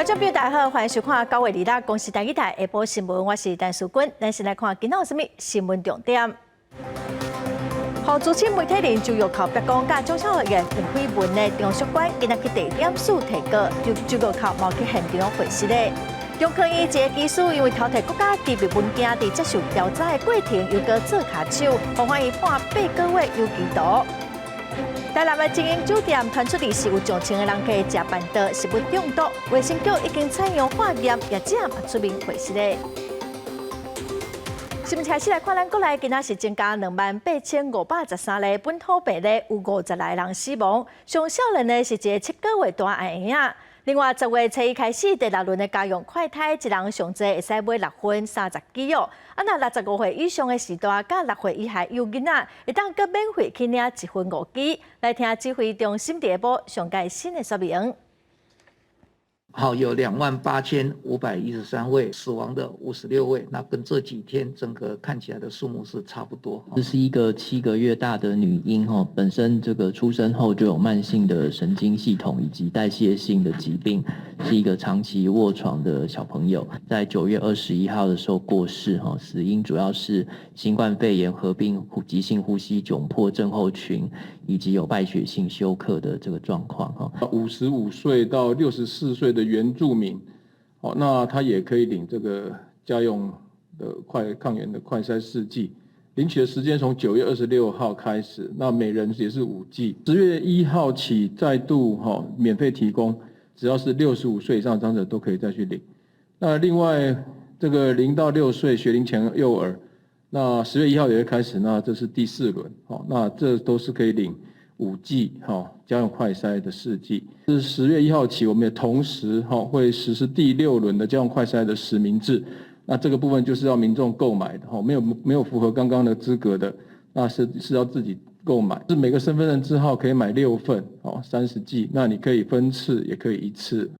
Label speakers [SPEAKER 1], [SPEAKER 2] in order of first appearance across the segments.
[SPEAKER 1] 觀眾朋友大家好，歡迎收看9月2日公視台語台下晡新聞，我是陳淑君。咱先來看今仔有啥物新聞重點。予資深媒體人周玉蔻曝光佮蔣孝嚴有緋聞的張淑娟，今仔去地檢署提告，周玉蔻嘛去現場回釋的。中科院一个技師因為偷提國家機密文件，佇接受調查的過程又閣做跤手，予法院判8個月有期徒。台南的經營酒店傳出裡是有上千个人客食辦桌食物中毒，衛生局已經採樣化驗，業者嘛出面回釋的。新聞開始來看，咱國內今仔是增加28,513例本土病例，有50來人死亡。上少年的是一个7個月大的嬰仔。另外，10月初一開始，第六輪的家用快篩，一人上濟會使買六份30支哦。啊，若65歲以上的序大，佮6歲以下幼囡仔，會當閣免費去領一份5支。來聽指揮中心下晡上蓋新的說明。
[SPEAKER 2] 好，有28,513位死亡的56位，那跟這幾天整個看起來的數目是差不多。
[SPEAKER 3] 這是一個7個月大的女嬰，哈，本身這個出生後就有慢性的神經系統以及代謝性的疾病，是一個長期臥床的小朋友，在9月21號的時候過世，哈，死因主要是新冠肺炎合併急性呼吸窘迫症候群，以及有敗血性休克的這個狀況，哈。
[SPEAKER 4] 55歲到64歲的原住民，好，那他也可以領這個家用的快抗原的快篩試劑，領取的時間從9月26號開始，那每人也是5劑。10月1號起再度哈免費提供，只要是65歲以上的長者都可以再去領。那另外這個0到6歲學齡前幼兒，那10月1號也會開始，那這是第四輪，好，那這都是可以領5劑哈家用快篩的試劑。是10月1號起，我們也同時哈會實施第六輪的家用快篩的實名制。那這個部分就是要民眾購買的哈，沒有符合剛剛的資格的，那是要自己購買。是每個身份證字號可以買六份，哦，30劑。那你可以分次，也可以一次。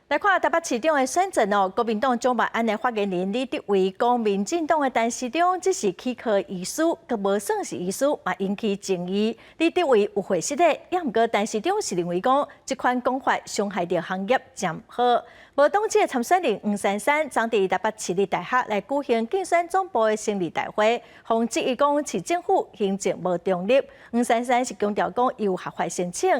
[SPEAKER 1] 來看台北市長的選戰哦，國民黨蔣萬安的發言人李德維講，民進黨的陳時中只是齒科醫師，閣無算是醫師，嘛引起爭議。李德維有回釋的，也毋過陳時中是認為講，這款講法傷害著行業真毋好。無黨籍的參選人黃珊珊，昨佇台北市立大學來舉行競選總部的成立大會，予人質疑講市政府行政無中立。黃珊珊是強調講，伊有合法申請。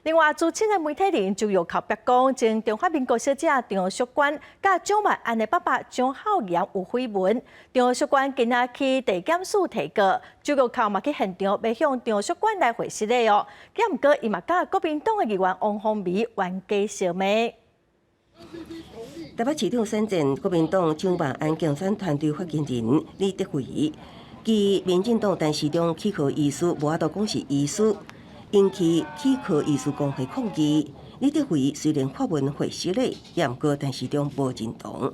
[SPEAKER 1] 另外，資深的媒體人周玉蔻曝光，前中華民國小姐張淑娟佮蔣萬安的爸爸蔣孝嚴有緋聞。張淑娟今仔去地檢署提告，周玉蔻嘛去現場欲向張淑娟來回釋的哦。毋過伊嘛佮國民黨的議員王鴻薇冤家相罵。
[SPEAKER 5] 台北市長選戰，國民黨蔣萬安競選團隊發言人李德維，指民進黨陳時中齒科醫師無法度講是醫師，引起齒科醫師公會抗議。李德維雖然發文回釋咧，也毋過陳時中無認同。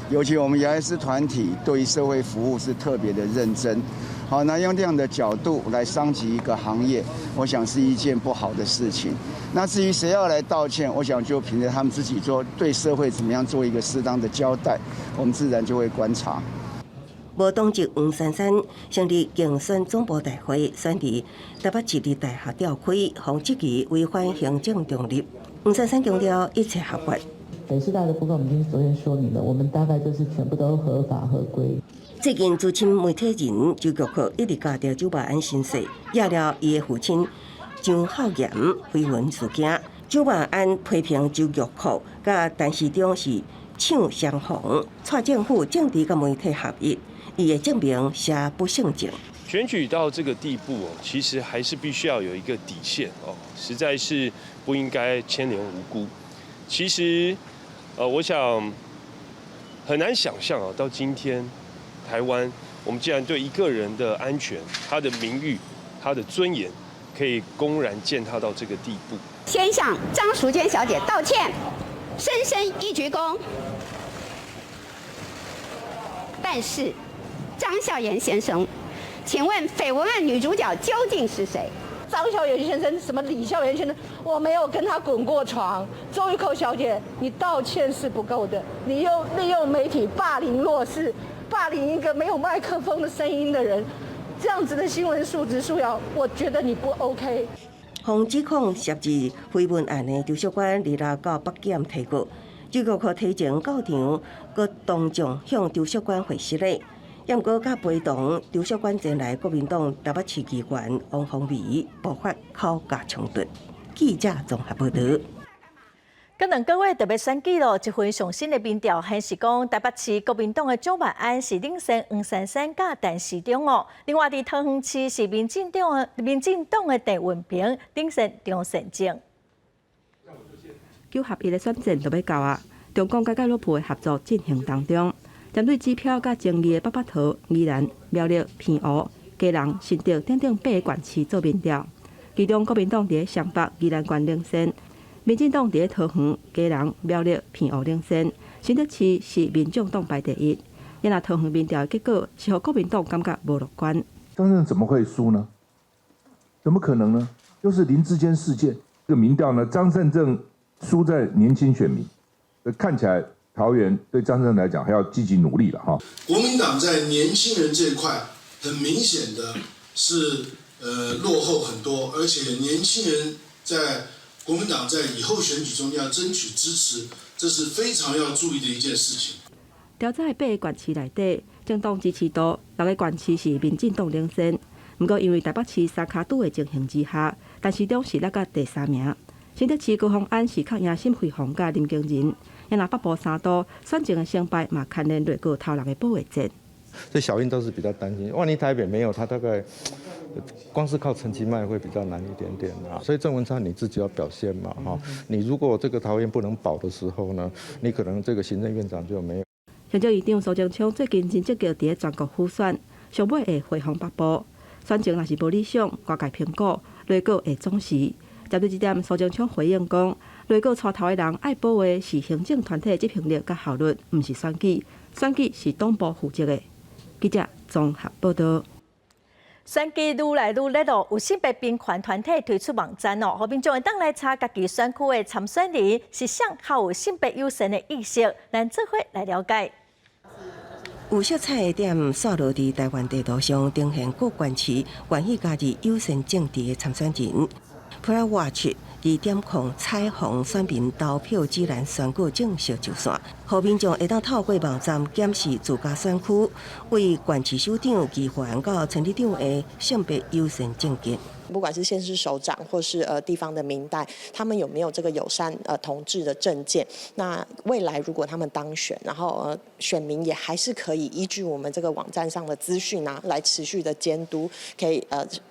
[SPEAKER 6] 尤其我們牙醫師團體對於社會服務是特別的認真，好，那用這樣的角度來傷及一個行業，我想是一件不好的事情。那至於誰要來道歉，我想就憑著他們自己做對社會怎麼樣做一個適當的交代，我們自然就會觀察。
[SPEAKER 5] 無黨籍黃珊珊成立競選總部大會，選佇台北市立大學召開，予質疑違反行政中立。黃珊珊強調一切合法。
[SPEAKER 7] 北師大的部分，我們已經昨天說明了，我們大概就是全部都合法合規。
[SPEAKER 5] 最近資深媒體人周玉蔻一直共著蔣萬安申訴，惹了伊的父親蔣孝嚴緋聞事件。蔣萬安批評周玉蔻佮陳時中是搶雙紅，掣政府政治佮媒體合一，伊會證明邪不勝正。
[SPEAKER 8] 選舉到這個地步哦，其實還是必須要有一個底線哦，實在是不應該牽連無辜。其實，我想很難想象啊，到今天台灣，我們竟然對一個人的安全、他的名譽、他的尊嚴，可以公然踐踏到這個地步。
[SPEAKER 9] 先向張淑娟小姐道歉，深深一鞠躬。但是張孝嚴先生，請問緋聞案女主角究竟是誰？
[SPEAKER 10] 張孝嚴先生，什麼李孝嚴先生，我沒有跟他滾過床。周玉蔻小姐，你道歉是不夠的，你又利用媒體霸凌弱勢，霸凌一個沒有麥克風的聲音的人，這樣子的新聞素質素養，我覺得你不 OK。
[SPEAKER 5] 予指控涉及緋聞案的周淑娟，二六到北檢提告，周玉蔻提前到場，閣當眾向周淑娟會失禮。毋過，佮陪同周淑娟前來國民黨台北市議員王鴻薇爆發口角衝突。記者綜合報導。
[SPEAKER 1] 閣兩個月就欲選舉囉，一份上新的民調顯示講，台北市國民黨的蔣萬安是領先黃珊珊佮陳時中哦。另外，佇桃園市是民進黨的鄭運鵬領先張善政。
[SPEAKER 11] 9合1的選戰就欲到啊！中共佮蓋洛普的合作進行當中。針對指標佮爭議的八北桃、宜蘭、苗栗、澎湖、基隆、新竹等等八个縣市做民調，其中國民黨佇雙北、宜蘭縣領先，民進黨佇桃園、基隆、苗栗、澎湖領先，新竹市是民眾黨排第一。因為桃園民調的結果是予國民黨感覺無樂觀。
[SPEAKER 12] 張善政怎麼會輸呢？怎麼可能呢？又是林智堅事件，這個民調呢，張善政輸在年輕選民，看起來。桃園對張善政來講，還要積極努力了哈。
[SPEAKER 13] 國民黨在年輕人這一塊，很明顯的是，落後很多，而且年輕人在國民黨在以後選舉中要爭取支持，這是非常要注意的一件事情。
[SPEAKER 11] 調查八個縣市內底，政黨支持度六個縣市是民進黨領先，毋過因為台北市三跤拄的情形之下，陳時中是落甲第三名。新竹市高虹安是較贏沈慧虹佮林耕仁。若北部三都選情的成敗嘛，牽連內閣頭人的保衛戰。
[SPEAKER 14] 所以小英都是比較擔心，萬一台北沒有他，大概光是靠陳其邁會比較難一點點啊。所以鄭文燦你自己要表現嘛，哈，你如果這個桃園不能保的時候呢，你可能這個行政院長就沒有。
[SPEAKER 11] 行政院長蘇貞昌最近真積極佇咧全國輔選，上尾會回訪北部，選情若是無理想，外界評估內閣會總辭。針對這點，蘇貞昌回應講，內閣帶頭的人愛保的是行政團體的執行力佮效率，毋是選舉，選舉是黨部負責的。記者綜合報導。
[SPEAKER 1] 選舉愈來愈熱咯，有性別平權團體推出網站哦，予民眾會當來查家己選區的參選人是誰較有性別友善的意識，咱做伙來了解。
[SPEAKER 5] 有色彩的點散落佇台灣地圖上，呈現各縣市願意加入友善政治的參選人。Pride Watch 2.0彩虹選民投票指南宣告正式上線，予民眾會當透過網站檢視自家選區，為縣市首長、議員到村里長的性別友善政見。
[SPEAKER 15] 不管是縣市首長或是地方的民代，他們有沒有這個友善同志的政見？那未來如果他們當選，然後選民也還是可以依據我們這個網站上的資訊啊，來持續的監督，可以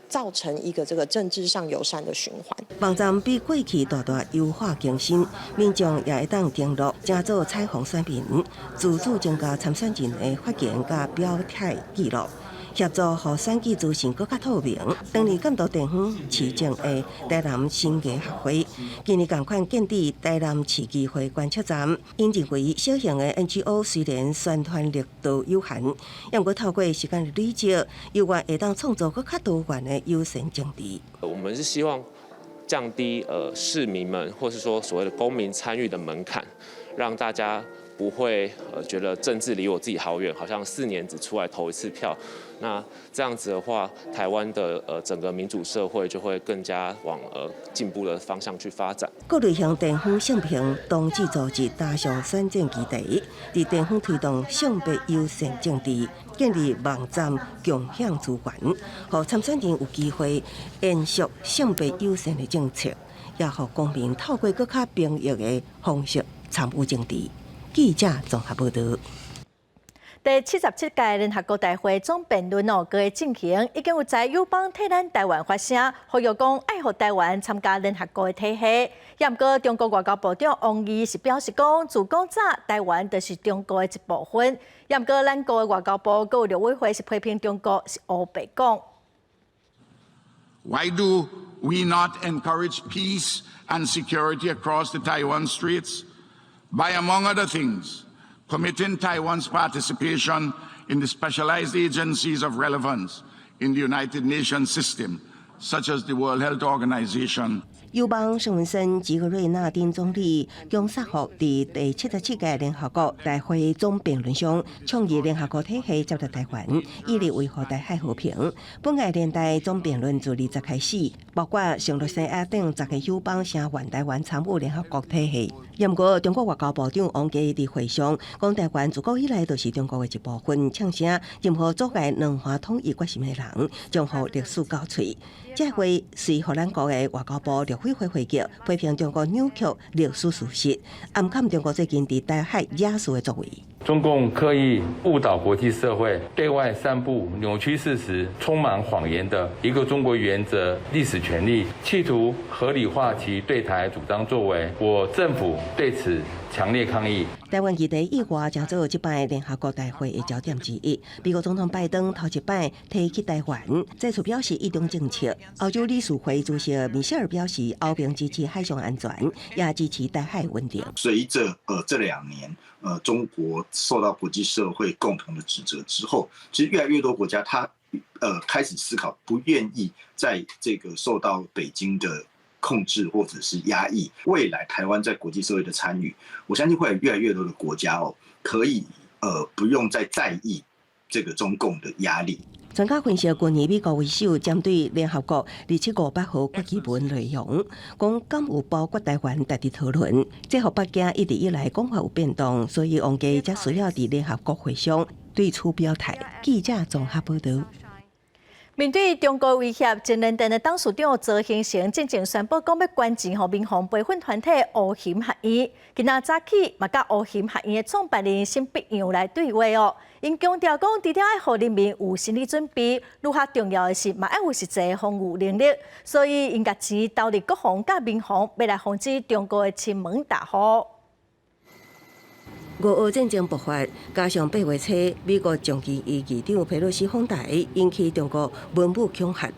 [SPEAKER 15] 造成一個這個政治上友善的循環。
[SPEAKER 5] 網站比過去大大優化更新，民眾也會當登錄，成做彩虹選民，自主增加參選人的發言佮表態記錄。協助予選舉資訊閣較透明。當日監督地方市政的台南新藝學會，今年仝款建置台南市議會觀測站。𪜶認為小型的 NGO 雖然宣傳力度有限，毋過透過時間的累積，猶原會當創造閣較多元的友善政治。
[SPEAKER 16] 我們是希望降低市民們，或是說所謂的公民參與的門檻，讓大家不會覺得政治離我自己好遠，好像4年只出來投一次票。那這樣子的話，台灣的整個民主社會就會更加往進步的方向去發展。
[SPEAKER 5] 各類型地方性平同志組織搭上選戰基地，佇地方推動性別友善政治，建立網站共享資源，予參選人有機會延續性別友善的政策，也予公民透過閣較平易的方式參與政治。記者綜合報導。
[SPEAKER 1] 第77屆聯合國大會總辯論哦，閣會進行，已經有在友邦替咱台灣發聲，呼籲講愛予台灣參加聯合國的體系。也毋過，中國外交部長王毅是表示講，自古早台灣就是中國的一部分。也毋過，咱國的外交部閣有陸委會是批評中國是烏白講。
[SPEAKER 17] Why do we not encourage peace and security across the Taiwan Straits by, among other things, committing Taiwan's participation in the specialized agencies of relevance in the United Nations system, such as the World Health Organization?
[SPEAKER 5] 友邦聖文森吉格瑞納丁總理姜薩福佇第77屆聯合國大會總辯論上，倡議聯合國體系接納台灣，致力維護台海和平。本屆聯大總辯論自20開始，包括聖盧西亞等10個友邦聲援台灣參與聯合國體系。毋過，中國外交部長王毅佇會上講，台灣自古以來就是中國的一部分，嗆聲任何阻礙兩岸統一決心的人，將予歷史攪碎。這話隨予咱國的外交部陸委會回擊，批評中國扭曲歷史事實，暗崁中國最近佇台海惹事的作為。
[SPEAKER 18] 中共刻意誤導國際社會，對外散布扭曲事實、充滿謊言的一個中國原則歷史權利，企圖合理化其對台主張作為。我政府對此強烈抗議。
[SPEAKER 5] 台灣議題意外成做這擺聯合國大會的焦點之一。美國總統拜登頭一擺提起台灣，再次表示一中政策。歐洲理事會主席米歇爾表示，歐盟支持海上安全，也支持台海穩定。
[SPEAKER 19] 隨着這2年，中國受到國際社會共同的指責之後，其實越來越多國家，他開始思考，不願意在這個受到北京的控制或者是壓抑。未來台灣在國際社會的參與，我相信會有越來越多的國家哦，可以不用再在意這個中共的壓力。
[SPEAKER 5] 專家分析，去年美國為首針對聯合國2758號決議文內容，講敢有包括台灣值得討論，這予北京一直以來講法有變動，所以王毅才需要佇聯合國會上對此表態。記者綜合報道。
[SPEAKER 1] 面對中國威脅，前聯電的董事長曹興誠進前宣布講欲捐錢予民防培訓團體烏熊學院。今仔早起嘛，佮烏熊學院的創辦人沈伯洋來對話哦。𪜶強調講，除了愛予人民有心理準備，愈較重要的是嘛愛有實際防禦能力。所以，𪜶共錢投入國防佮民防，欲來防止中國的侵門踏戶。
[SPEAKER 5] 俄烏戰爭爆發，加上8月初美國眾議院議長佩洛西訪台，引起中國文武恐嚇。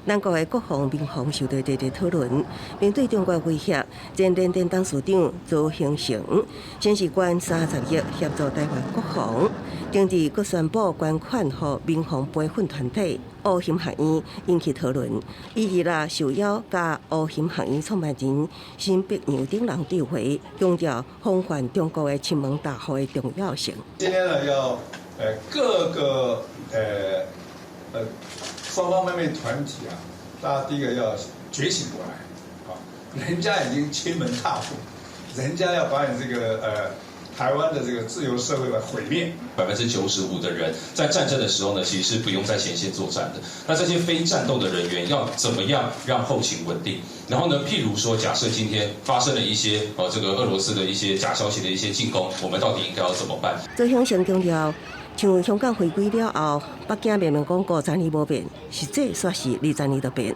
[SPEAKER 5] 咱國的國防民防受到熱烈討論。面對中國威脅，前聯電董事長曹興誠先是捐30億協助台灣國防，頂日閣宣布捐款予民防培訓團體烏熊學院，引起討論。伊二六受邀佮烏熊學院創辦人沈伯洋等人對話，強調防範中國的侵門踏戶的重要性。
[SPEAKER 20] 今天呢，要各個方方面面團體啊，大家第一個要覺醒過來，啊，人家已經侵門踏戶，人家要把你這個台灣的這個自由社會來毀滅。
[SPEAKER 21] 95%的人在戰爭的時候呢，其實是不用在前線作戰的。那這些非戰鬥的人員要怎麼樣讓後勤穩定？然後呢，譬如說，假設今天發生了一些這個俄羅斯的一些假消息的一些進攻，我們到底應該要怎麼辦？
[SPEAKER 5] 曹興誠強調，像香港回歸了後，北京明明講50年無變，實際煞是20年就變，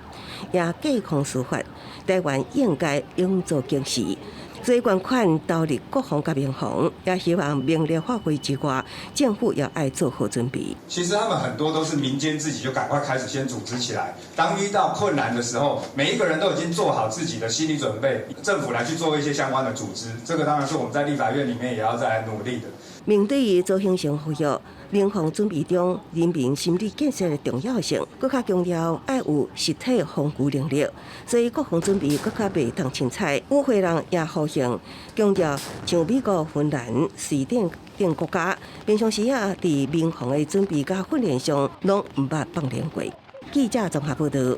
[SPEAKER 5] 也隔空司法，台灣應該永做警示。所以捐款投入國防佮民防，也希望能力發揮之外，政府也愛做好準備。
[SPEAKER 20] 其實他們很多都是民間自己就趕快開始先組織起來，當遇到困難的時候，每一個人都已經做好自己的心理準備，政府來去做一些相關的組織，這個當然是我們在立法院裡面也要再來努力的。
[SPEAKER 5] 面對曹興誠呼籲，民防準備中人民心理建設的重要性，閣較強調愛有實體防禦能力，所以國防準備閣較袂當凊彩。與會人也呼應，強調像美國、芬蘭、瑞典等國家，平常時啊，佇民防的準備佮訓練上，攏毋捌放寬過。記者綜合報道。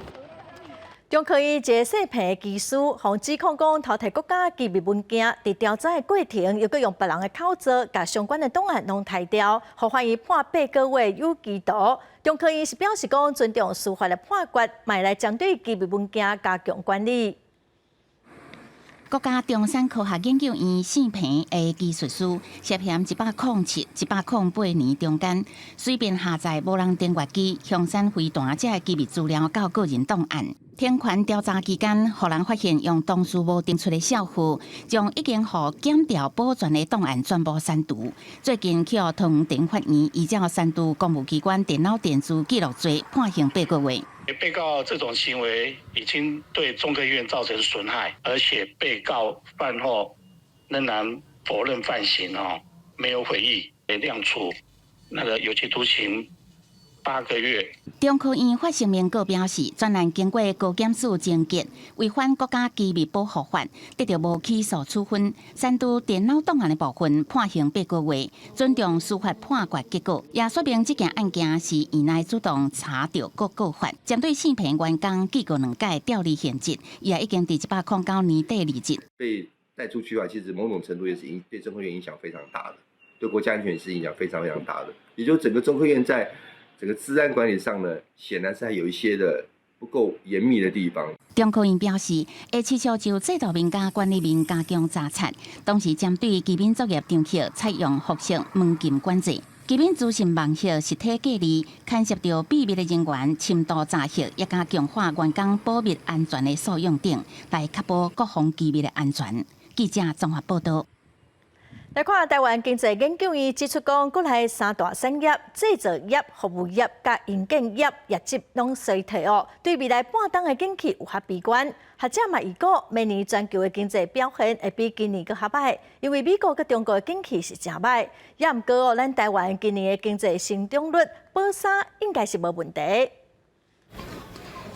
[SPEAKER 1] 中科院一个細棚的技師，予指控講偷提國家機密文件，佇調查的過程，又閣用別人的口座，共相關的檔案攏刣掉，予法院判8個月有期徒。中科院是表示講尊重司法的判決，嘛會來針對機密文件加強管理。
[SPEAKER 22] 國家中山科學研究院姓彭的技術師涉嫌107、108年中間，隨便下載無人訂閱機、雄山飛彈這機密資料佮個人檔案。停權調查期間，予人發現用當時無登出的帳號，將已經予檢調保全的檔案全部刪除。最近去予桃園地法院依照刪除公務機關電腦電子記錄罪判刑八個月。
[SPEAKER 23] 被告這種行為已經對中科院造成損害，而且被告犯後仍然否認犯行哦，沒有悔意，被量處那個有期徒刑8個月。
[SPEAKER 22] 中科院發聲明稿表示，專案經過高檢署偵結，違反國家機密保護法，得著無起訴處分，刪除電腦檔案的部分判刑8個月，尊重司法判決結果，也說明這件案件是院內主動查著閣告發。針對四坪員工記過兩屆調離現職，伊也已經佇109年底離職。
[SPEAKER 2] 被帶出去啊，其實某種程度也是影對中科院影響非常大的，對國家安全是影響非常非常大的。也就整個中科院在整個資安管理上呢，顯然是還有一些的不夠嚴密的地方。
[SPEAKER 22] 中科院表示，會持續就制度面佮管理面加強查察，同時針對機敏作業場域採用複式門禁管制。機敏資訊網頁實體隔離，牽涉著秘密的人員深度查核，也佮強化員工保密安全的素養等，來確保國防機密的安全。記者綜合報道。
[SPEAKER 1] 來看臺灣經濟研究院指出，講國內三大產業——製造業、服務業佮營建業，業績攏衰退哦，對未來半冬的景氣有較悲觀。學者嘛預估，明年全球的經濟表現會比今年閣較䆀，因為美國佮中國的景氣是誠䆀。也毋過哦，咱臺灣今年的經濟成長率保三應該是無問題。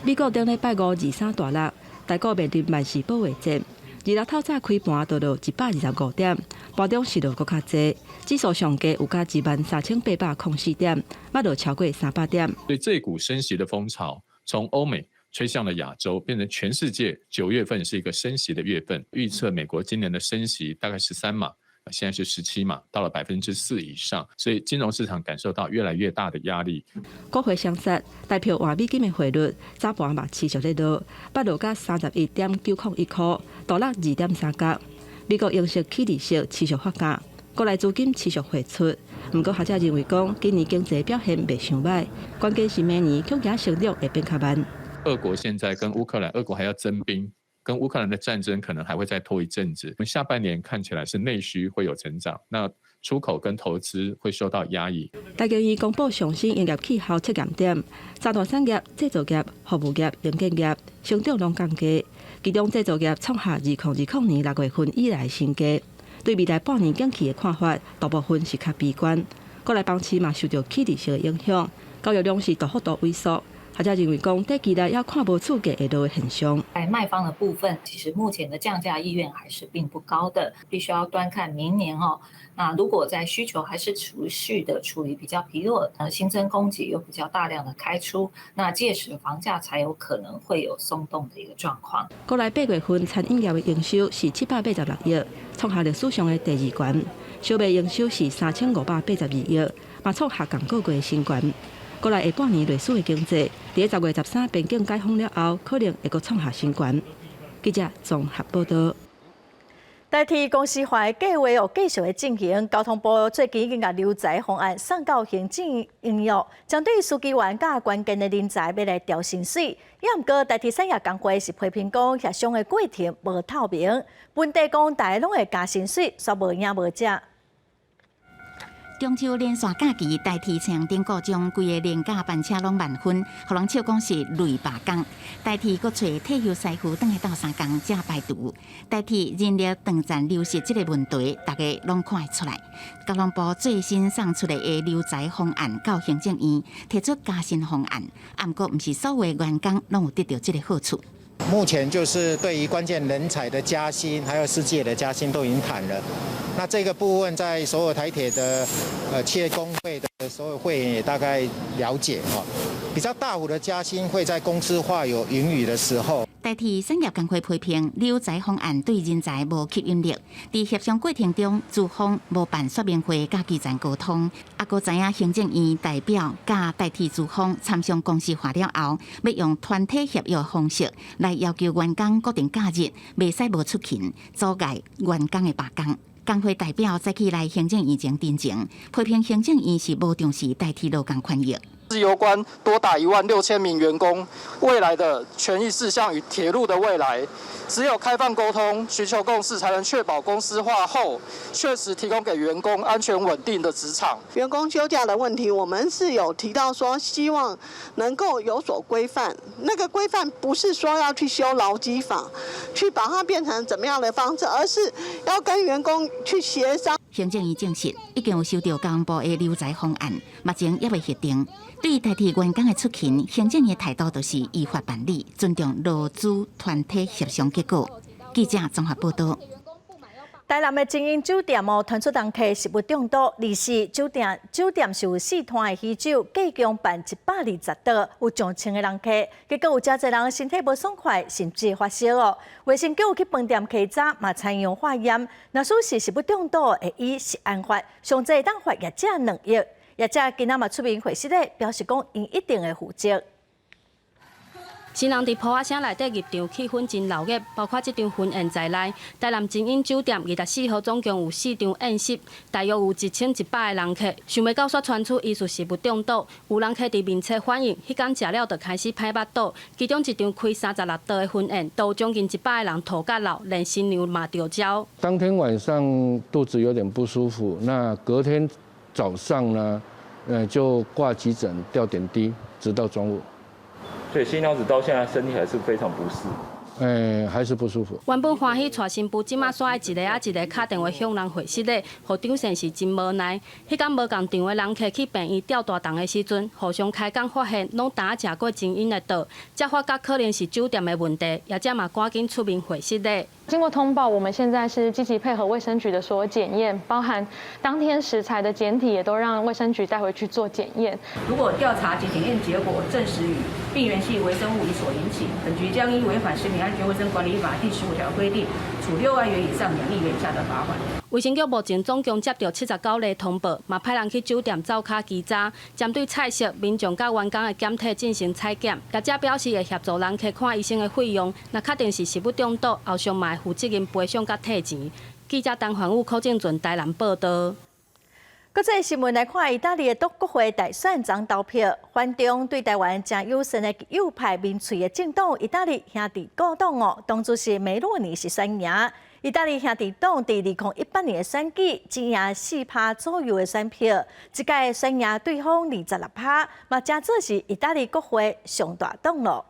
[SPEAKER 11] 美國頂禮拜五二三大落，台股面臨萬事保衛戰。26透早開盤就落125點，盤中是落閣較濟，指數上低有到13,804點，嘛落超過300點。
[SPEAKER 3] 所以這股升息的風潮從歐美吹向了亞洲，變成全世界9月份是一個升息的月份。預測美國今年的升息大概13碼，現在是17碼，到了4%以上，所以金融市場感受到越來越大的壓力。
[SPEAKER 11] 股匯雙殺，台票換美金的匯率早盤嘛持續咧落，捌落到31.901箍，大落2.3角。美國英息起利息持續發酵，國內資金持續匯出。毋過學者認為講，今年經濟表現袂傷䆀，關鍵是明年恐驚成長會變較慢。
[SPEAKER 3] 俄國現在跟烏克蘭，俄國還要增兵。跟烏克蘭的戰爭可能還會再拖一陣子。我們下半年看起來是內需會有成長，那出口跟投資會受到壓抑。
[SPEAKER 11] 台經院公布上新營業氣候測驗點，三大產業、製造業、服務業、營建業成長攏降低，其中製造業創下2020年6月份以來新低。對未來半年景氣的看法，大部分是較悲觀。國內房市嘛受著起利息的影響，交易量是大幅度萎縮。學者認為講，短期內猶看無厝價會落的現象。
[SPEAKER 4] 在賣方的部分，其實目前的降價意願還是並不高的，必須要端看明年哦。那如果在需求還是持續的處於比較疲弱，新增供給又比較大量的開出，那屆時房價才有可能會有鬆動的一個狀況。
[SPEAKER 11] 國內8月份餐飲業的營收是786億，創下歷史上的第二懸。小賣營收是3582億，嘛創下仝個月新懸。國內下半年類似的經濟，佇10月13邊境解封了後，可能會閣創下新懸。記者綜合報道。
[SPEAKER 1] 台鐵公司化的計劃哦，繼續咧進行。交通部最近已經共留才方案送到行政院哦，針對書記員佮關鍵的人才欲來調薪水。也毋過台鐵產業工會是批評講協商的過程無透明，問題講大家攏會加薪水，煞無影無跡。
[SPEAKER 22] 中秋連續假期，台鐵車頂顧將規个連假班車攏滿分，予人笑講是累罷工。台鐵閣揣退休師傅轉來鬥相共，才排除。台鐵人力長暫流失這个問題，大家攏看會出來。交通部最新送出來的留才方案，到行政院提出加薪方案，毋過毋是所有員工攏有得著這个好處。
[SPEAKER 20] 目前就是對於關鍵人才的加薪，還有司機的加薪都已經談了。那這個部分在所有台鐵的企業工會的所有會員也大概了解哈。比較大幅的加薪會在公司化有盈餘的時候。
[SPEAKER 22] 台鐵產業工會批評留才方案對人才無吸引力，佇協商過程中，資方無辦說明會佮基層溝通，啊，閣知影行政院代表佮台鐵資方參詳公司化了後，欲用團體協約方式來要求員工固定假日，袂使無出勤，阻礙員工的罷工。工會代表早起來行政院前陳情，批評行政院是無重視台鐵勞工權益。
[SPEAKER 24] 是攸關多達1萬6千名員工未來的權益事項與鐵路的未來，只有開放溝通、尋求共識，才能確保公司化後確實提供給員工安全穩定的職場。
[SPEAKER 25] 員工休假的問題，我們是有提到說，希望能夠有所規範。那個規範不是說要去修勞基法，去把它變成怎麼樣的方式，而是要跟員工去協商。
[SPEAKER 22] 行政院證實，已經有收到交通部的留才方案，目前猶未核定。對代替員工的出勤，行政的態度就是依法辦理，尊重勞資團體協商結果。記者綜合報道。
[SPEAKER 1] 台南的精英酒店哦，傳出人客食物中毒，二是酒店是有四攤的喜酒，計共辦120桌，有上千个人客，結果有誠濟人身體無爽快，甚至發燒哦。衛生局有去飯店稽查，嘛採樣化驗，若屬是食物中毒，會依食安法，上濟會當罰業者2億。業者今仔嘛出面回釋咧，表示講𪜶一定會負責。
[SPEAKER 6] 新人佇噗仔聲內底入場，氣氛真鬧熱，包括這場婚宴在內，台南精英酒店24號總共有四場宴席，大約有1100個人客。想袂到煞傳出疑似食物中毒，有人客佇面冊反映，彼工食了就開始歹腹肚。其中一場開36桌的婚宴，都有將近100個人吐甲流，連新娘嘛著焦。
[SPEAKER 7] 當天晚上肚子有點不舒服，那隔天早上呢，就掛急診吊點滴，直到中午。
[SPEAKER 8] 所以新娘子到現在身體還是非常不適，
[SPEAKER 7] 還是不舒服。
[SPEAKER 6] 原本歡喜娶新婦，這馬煞愛一个仔一个敲電話向人回失禮，予張先是真無奈。彼工無仝場的人客去病院吊大腸的時陣，互相開講發現，攏焦食過精英的桌，才發覺可能是酒店的問題，業者嘛趕緊出面回失禮。
[SPEAKER 9] 經過通報，我們現在是積極配合衛生局的所有檢驗，包含當天食材的檢體，也都讓衛生局帶回去做檢驗。
[SPEAKER 10] 如果調查及檢驗結果證實與病原性微生物所引起，本局將依違反食品安全衛生管理法第15條規定，處6萬元以上2億元以下的罰款。
[SPEAKER 6] 衛生局目前總共接著79例通報，嘛派人去酒店灶跤稽查，針對菜色、民眾佮員工的檢體進行採檢。業者表示會協助人客看醫生的費用，若確定是食物中毒，後續嘛會負責任賠償佮退錢。記者陳環武、柯正俊台南報道。
[SPEAKER 1] 國際新聞來看，意大利的國會大選昨投票，反中對台灣誠友善的右派民粹的政黨意大利兄弟國黨哦，黨主席梅洛尼是選贏。意大利兄弟黨佇2018年的選舉只贏4趴左右的選票，這屆選贏對方26趴，嘛成做是意大利國會上大黨囉。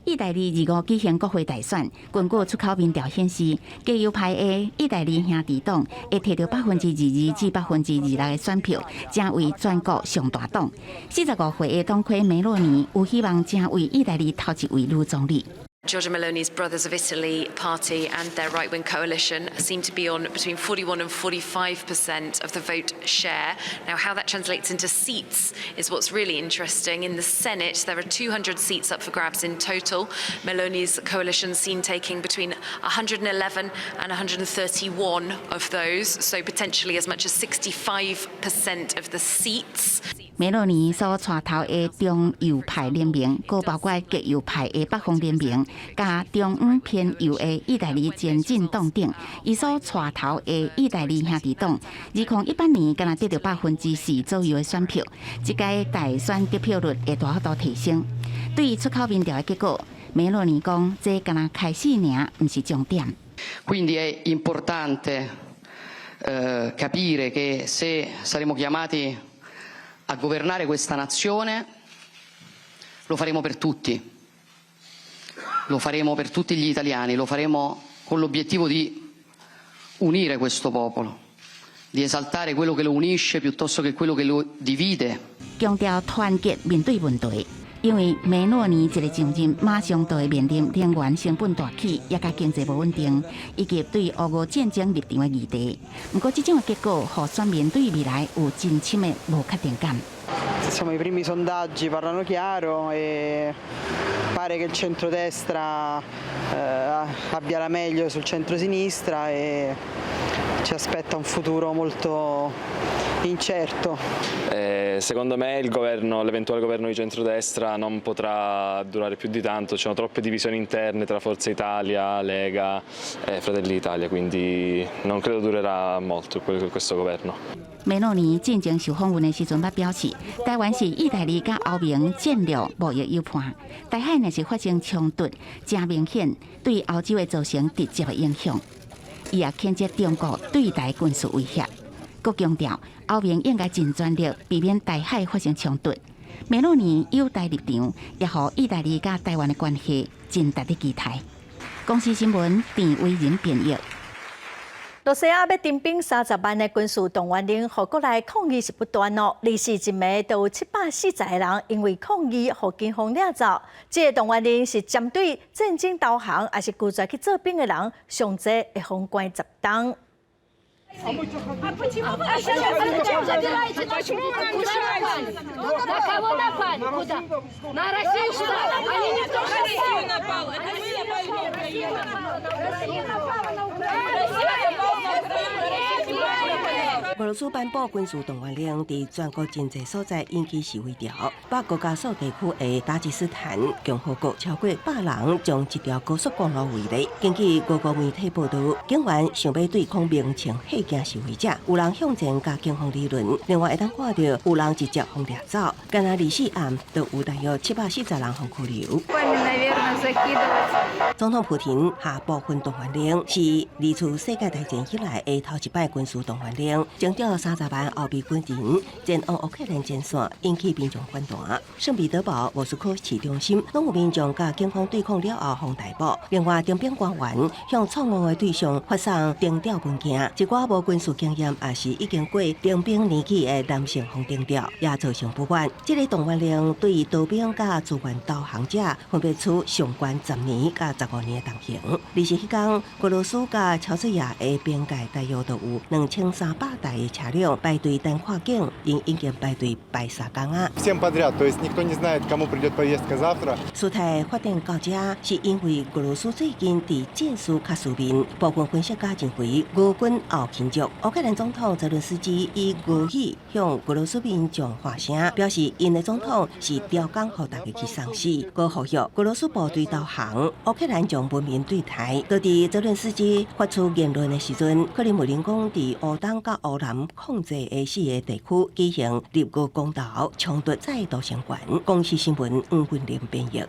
[SPEAKER 22] 意大利二五舉行國會大選，根據出口民調顯示，極右派的意大利兄弟黨會提著22%至26%的選票，成為全國上大黨。45歲的黨魁梅洛尼有希望成為意大利頭一位女總理。
[SPEAKER 26] Giorgia Meloni's Brothers of Italy party and their right-wing coalition seem to be on between 41 and 45% of the vote share. Now, how that translates into seats is what's really interesting. In the Senate, there are 200 seats up for grabs in total. Meloni's coalition seen taking between 111 and 131 of those, so potentially as much as 65% of the seats.
[SPEAKER 22] 梅洛尼所帶頭的中右派聯盟，閣包括極右派的北方聯盟，佮中央偏右的意大利前進黨等，伊所帶頭的意大利兄弟黨，2018年敢若得著4%左右的選票，這屆大選得票率會大幅度提升。對於出口民調的結果，梅洛尼講，這敢若開始爾，毋是終點。
[SPEAKER 27] Quindi è importante capire che se saremo chiamati a governare questa nazione, lo faremo per tutti, lo faremo per tutti gli italiani, lo faremo con l'obiettivo di unire questo popolo, di esaltare quello che lo unisce piuttosto che quello che lo divide.
[SPEAKER 22] 強調團結面對問題，因為梅洛尼一个上任，馬上就會面臨能源成本大起，也佮經濟無穩定，以及對烏俄戰爭立場的議題。毋過，這種的結果，予選民對未來有真深的無確定感。
[SPEAKER 28] Insomma, i primi sondaggi parlano chiaro e pare che il centrodestra abbia la meglio sul centrosinistra e ci aspetta un futuro molto incerto.
[SPEAKER 16] Secondo me il governo, l'eventuale governo di centrodestra non potrà durare più di tanto, ci sono troppe divisioni interne tra Forza Italia, Lega e Fratelli d'Italia, quindi non credo durerà molto questo governo.
[SPEAKER 22] 梅洛尼進前受訪問的時陣，捌表示，台灣是意大利佮歐盟戰略貿易友伴，台海若是發生衝突，誠明顯對歐洲會造成直接的影響。伊也譴責中國對台軍事威脅，閣強調歐盟應該盡全力避免台海發生衝突。梅洛尼友台立場，也予意大利佮台灣的關係真值得期待。公視新聞鄭偉仁編譯。
[SPEAKER 1] 羅西亞欲徵兵30萬的軍事動員令，予國內抗議是不斷哦。24一暝就有740個人因為抗議，予警方掠走。這個動員令是針對戰爭投降，抑是拒絕去做兵的人，上濟會予關10冬。
[SPEAKER 5] 俄羅斯頒布軍事動員令，佇全國真濟所在引起示威潮。北高加索地區的達吉斯坦共和國超過100人將一條高速公路圍勒。根據俄國媒體報導，警員想欲對抗鳴槍嚇驚示威者，有人向前佮警方理論，另外會當看著有人直接予掠走。干焦24暗，就有大約740人予拘留。總統普廷下部分動員令，是二次世界大戰以來的頭一擺軍事動員令。徵調30萬後備軍人前往烏克蘭前線，引起民眾反彈。聖彼得堡、莫斯科市中心，攏有民眾佮警方對抗了後，予逮捕。另外，徵兵官員向錯誤的對象發送徵調文件，一寡無軍事經驗，抑是已經過徵兵年紀的男性予徵調，也造成不滿。這个動員令對逃兵佮自願投降者，分別處上懸10年佮15年的重刑。二十彼工，俄羅斯佮喬治亞的邊界大約都有2300台的車輛排隊等跨境，𪜶已經排隊排3工啊。事態發展到這，是因為俄羅斯最近佇戰事較輸面，部分分析家認為俄軍後勤足。烏克蘭總統澤倫斯基以俄語向俄羅斯民眾發聲，表示𪜶的總統是刁工予大家去送死，閣呼籲俄羅斯部隊投降，烏克蘭將文明對待。就佇澤倫斯基發出言論的時陣，克里姆林宮佇烏東佮烏南控制的四个地區舉行立國公投，衝突再度升懸。公視新聞黃雲玲編譯。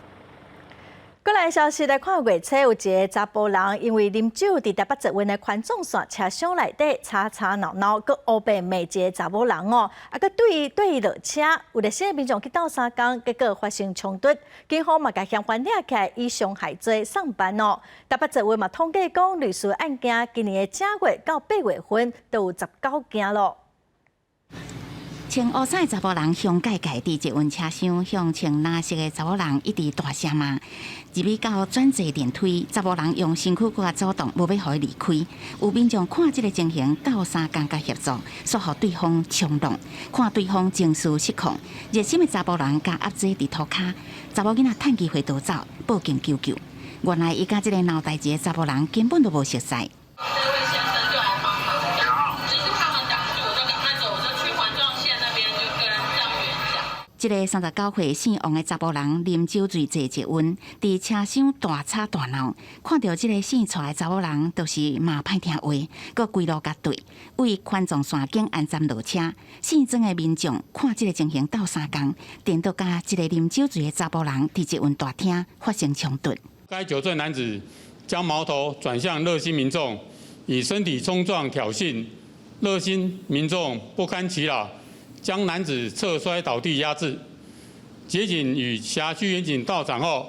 [SPEAKER 1] 過來消息來看，月初有一个查埔人因為啉酒佇台北捷運的環狀線車廂內底吵吵鬧鬧，閣烏白罵一个查某人哦，啊，閣對對伊落車，有熱心的民眾去鬥相共，結果發生衝突，警方嘛共嫌犯掠起來，以傷害罪送辦哦。台北捷運嘛統計講，類似案件今年的正月到8月份都有19件咯。
[SPEAKER 22] 穿烏衫的查埔人凶蓋蓋佇捷運車廂向穿藍色的查某人一直大聲罵，入去到轉坐電梯，查某人用身軀閣較阻擋，無欲予伊離開。有民眾看這个情形，鬥相共佮協助，煞予對方衝撞，看對方情緒失控，熱心的查埔人共壓制佇塗跤，查某囡仔趁機會逃走，報警求救。原來伊佮這个鬧代誌的查埔人根本就無熟似。這个39歲姓王的查埔人啉酒醉坐捷運，佇車廂大吵大鬧，看著這个姓蔡的查某人，就是嘛歹聽話，閣規路共對，為環狀線景安站落車。姓曾的民眾看這个情形鬥相共，顛倒佮這个啉酒醉的查埔人佇捷運大廳發生衝突。
[SPEAKER 12] 該酒醉男子將矛頭轉向熱心民眾，以身體衝撞挑釁，熱心民眾不堪其擾。將男子側摔倒地壓制，捷警與轄區員警到場後，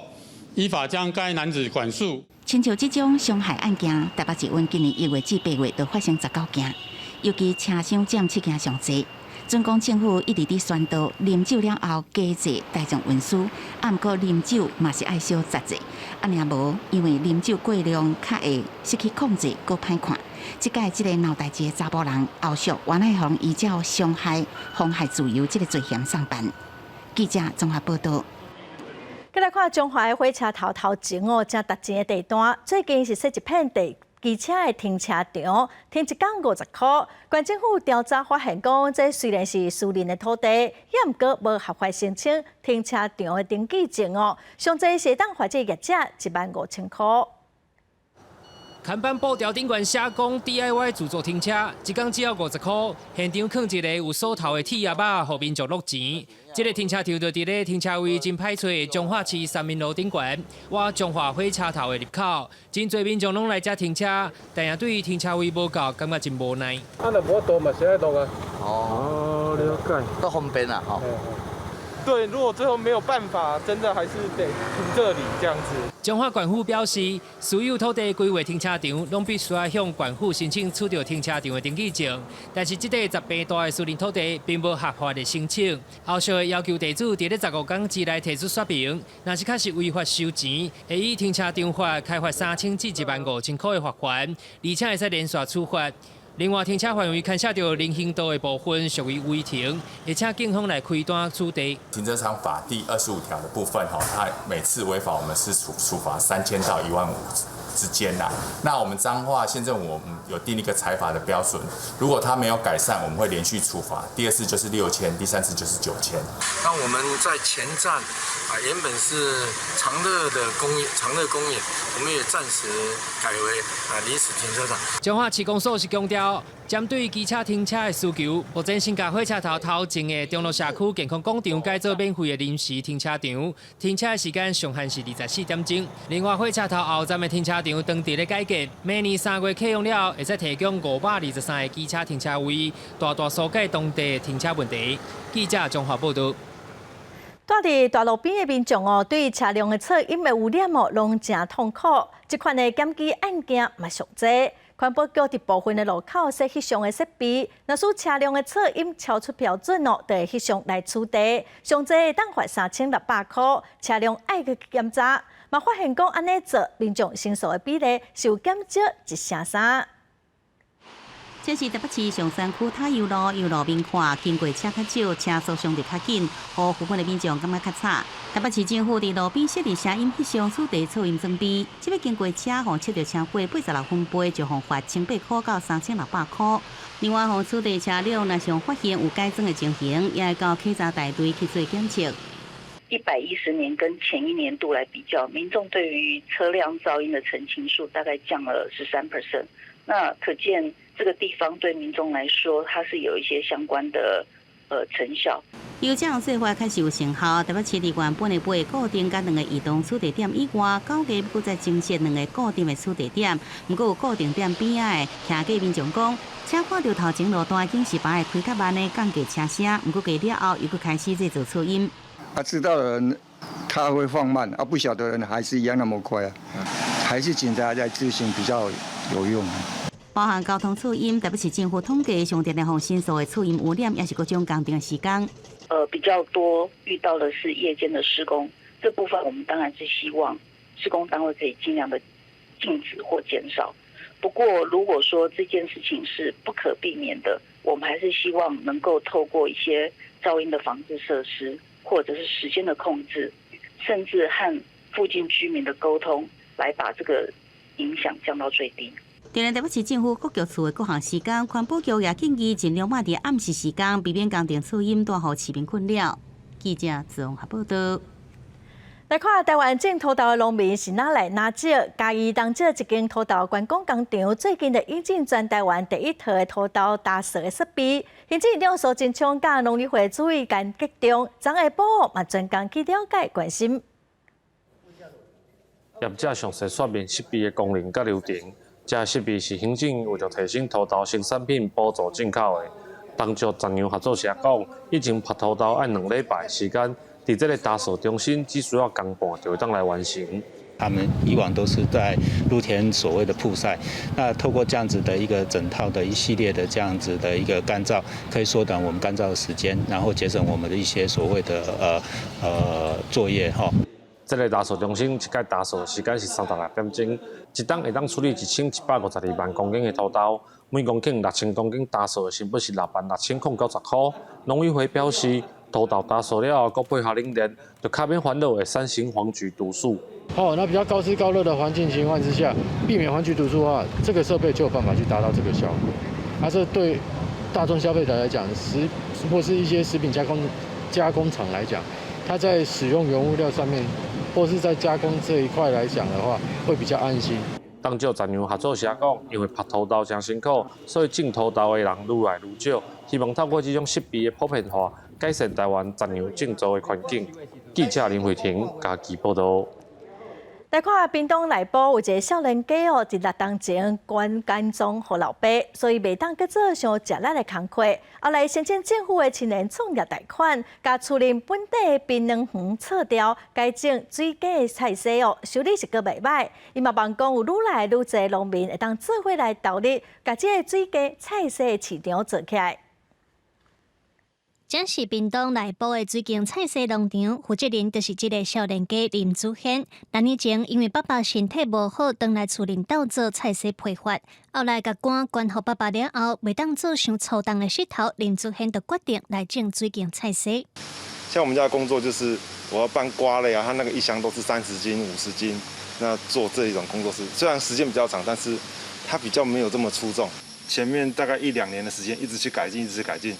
[SPEAKER 12] 依法將該男子管束。
[SPEAKER 22] 親像這種傷害案件，台北捷運今年1月至8月就發生19件，尤其車廂佔7件上濟。準講政府一直佇宣導，啉酒了後加坐大眾運輸，啊，毋過啉酒嘛是愛小節制，啊，若無因為啉酒過量，較會失去控制，閣歹看。這擺這个鬧代誌的查埔人，後續原來予依照傷害、妨害自由這个罪嫌送辦。記者綜合報導。
[SPEAKER 1] 過來看彰化的火車頭頭前哦，正值錢的地段，最近是說一片地。機車的停車場，停一工50箍。縣政府調查發現，講這雖然是私人的土地，也毋過無合法申請停車場的登記證哦。上濟是會當罰這業者1萬5千箍。
[SPEAKER 13] 看板布條頂懸寫講 DIY 自助停車，一工只要50箍。現場囥一個有鎖頭的鐵盒仔，予民眾落錢。這个停車場就佇咧停車位真歹揣的彰化市三民路頂懸，倚彰化火車頭的入口，真濟民眾攏來遮停車，但也對停車位無夠，感覺真無奈。
[SPEAKER 7] 啊，若無倒嘛是愛落啊。哦，了解，
[SPEAKER 14] 都方便啦，吼。
[SPEAKER 2] 對，如果最後沒有辦法，真的還是得停這裡這樣子。
[SPEAKER 13] 彰化縣府表示，私有土地規劃停車場，攏必須愛向縣府申請取得停車場的登記證。但是這塊10坪大的私人土地，並無合法的申請。後續會要求地主佇咧15天之內提出說明，若是確實違法收錢，會依停車場法開罰3000至15,000塊的罰鍰，而且會使連續處罰。另外，停車範圍牽涉著人行道的部分屬於違停，會請警方來開單取締。
[SPEAKER 14] 停車場法第25條的部分，哈，它每次違法，我們是處罰3000到15,000之間啦。那我們彰化縣政府，我們有訂一個裁罰的標準，如果他沒有改善，我們會連續處罰。第二次就是6000，第三次就是9000。
[SPEAKER 15] 那我們在前站啊，原本是長樂的公園，長樂公園，我們也暫時改為啊臨時停車場。
[SPEAKER 13] 彰化市公所是強調，針對機車停車的需求，目前先共火車頭頭前的中樂社區健康廣場改做免費的臨時停車場，停車的時間上限是24點鐘。另外，火車頭後站的停車場當地咧改建，明年3月啟用了後，會使提供523個機車停車位，大大紓解當地的停車問題。記者綜合報導。
[SPEAKER 1] 住佇大路邊的民眾哦，對車輛的噪音的污染哦，攏誠痛苦。這款的檢舉案件嘛上濟。環保局佇部分的路口設翕相的設備，若使車輛的噪音超出標準哦，就會翕相來取締。上濟會當罰3600塊，車輛愛去檢查。嘛發現講按呢做，民眾申訴的比例是有減少1成3。
[SPEAKER 22] 這是台北市松山區塔悠路，由路面看，經過車較少，車速相對較緊，予部分的民眾感覺較吵。台北市政府佇路邊設置聲音翕相取締噪音裝備，這擺經過車予測著超過86分貝，就予罰1800塊到3600塊。另外，予取締車輛若是發現有改裝的情形，也會到稽查大隊去做檢測。
[SPEAKER 17] 110年跟前一年度來比較，民眾對於車輛噪音的陳情數大概降了13%。那可見這個地方對民眾來說，它是有一些相關的成效。
[SPEAKER 22] 由這項做法確實有成效，台北市佇原本的八個固定佮兩个移動取締點以外，9月閣再增設兩個固定的取締點。毋過有固定點邊仔的騎過民眾講，車看著頭前路段警示牌會開較慢的降低車聲，毋過過了後又閣開始製造噪音。
[SPEAKER 18] 啊，知道的人他會放慢，啊，不曉得的人還是一樣那麼快啊，還是警察在執行比較有用。
[SPEAKER 22] 包含交通噪音，特別是政府統計上常常予申訴的噪音污染，也是各種工程的時間。
[SPEAKER 17] 比較多遇到的是夜間的施工，這部分我們當然是希望施工單位可以盡量的禁止或減少。不過，如果說這件事情是不可避免的，我們還是希望能夠透過一些噪音的防治設施，或者是時間的控制，甚至和附近居民的溝通，來把這個影響降到最低。
[SPEAKER 22] 除了台北市政府各局處的各項時間，環保局也建議盡量莫佇暗時時間，避免工程噪音帶予市民困擾。記者綜合報導。
[SPEAKER 1] 來看台灣種土豆的農民是哪來哪少？嘉義東石一間土豆觀光工廠最近就引進全台灣第一套的土豆打掃的設備。行政院長蘇貞昌佮農委會主委陳吉仲，昨下晡嘛專工去了解關心。
[SPEAKER 19] 業者詳細說明設備的功能佮流程。這設備是行政院為著提升土豆生產品補助進口的。東石雜糧合作社講，以前曝土豆愛2禮拜時間，佇這个打掃中心只需要工半就會當來完成。
[SPEAKER 21] 他們以往都是在露天所謂的曝曬，那透過這樣子的一個整套的一系列的這樣子的一個乾燥，可以縮短我們乾燥的時間，然後節省我們的一些所謂的作業哈。
[SPEAKER 19] 這个打掃中心一擺打掃時間是36點鐘，一冬會當處理1152萬公頃的土豆，每公頃6000公頃打掃的成本是66,090塊。農委會表示，土豆打掃了後，閣配合冷鏈，就較免煩惱會產生黃曲毒素。
[SPEAKER 23] 哦，那比較高濕高熱的環境情況之下，避免黃曲毒素的話，這個設備就有辦法去達到這個效果。啊，這對大眾消費者來講，食或是一些食品加工廠來講，它在使用原物料上面，或是在加工這一塊來講的話，會比較安心。
[SPEAKER 19] 東石雜糧合作社講，因為曝土豆誠辛苦，所以種土豆的人愈來愈少。希望透過這種設備的普遍化，改善台灣雜糧種植的環境。記者林慧婷嘉義報導。
[SPEAKER 1] 來看屏東內埔有一个少年家哦，佇6冬前捐肝臟予老爸，所以袂當閣做傷食力的工課。後來申請政府的青年創業貸款，共厝內本地的檳榔園拆掉，改種水果的菜蒔哦，收入是閣袂䆀。伊嘛望講有愈來愈濟農民會當做伙來投入，共這个水果菜蒔的市場做起來。
[SPEAKER 3] 這是屏東內埔的水耕菜蒔農場，負責人就是這个少年家林祖軒。6年前因為爸爸身體無好，轉來厝裡鬥做菜蒔批發。後來共肝捐予爸爸了後，袂當做傷粗重的穡頭，林祖軒就決定來種水耕菜蒔。
[SPEAKER 4] 像我們家的工作就是我要搬瓜類啊，它那個一箱都是30斤、50斤，那做這一種工作是雖然時間比較長，但是它比較沒有這麼粗重。前面大概一兩年的時間，一直去改進，一直去改進。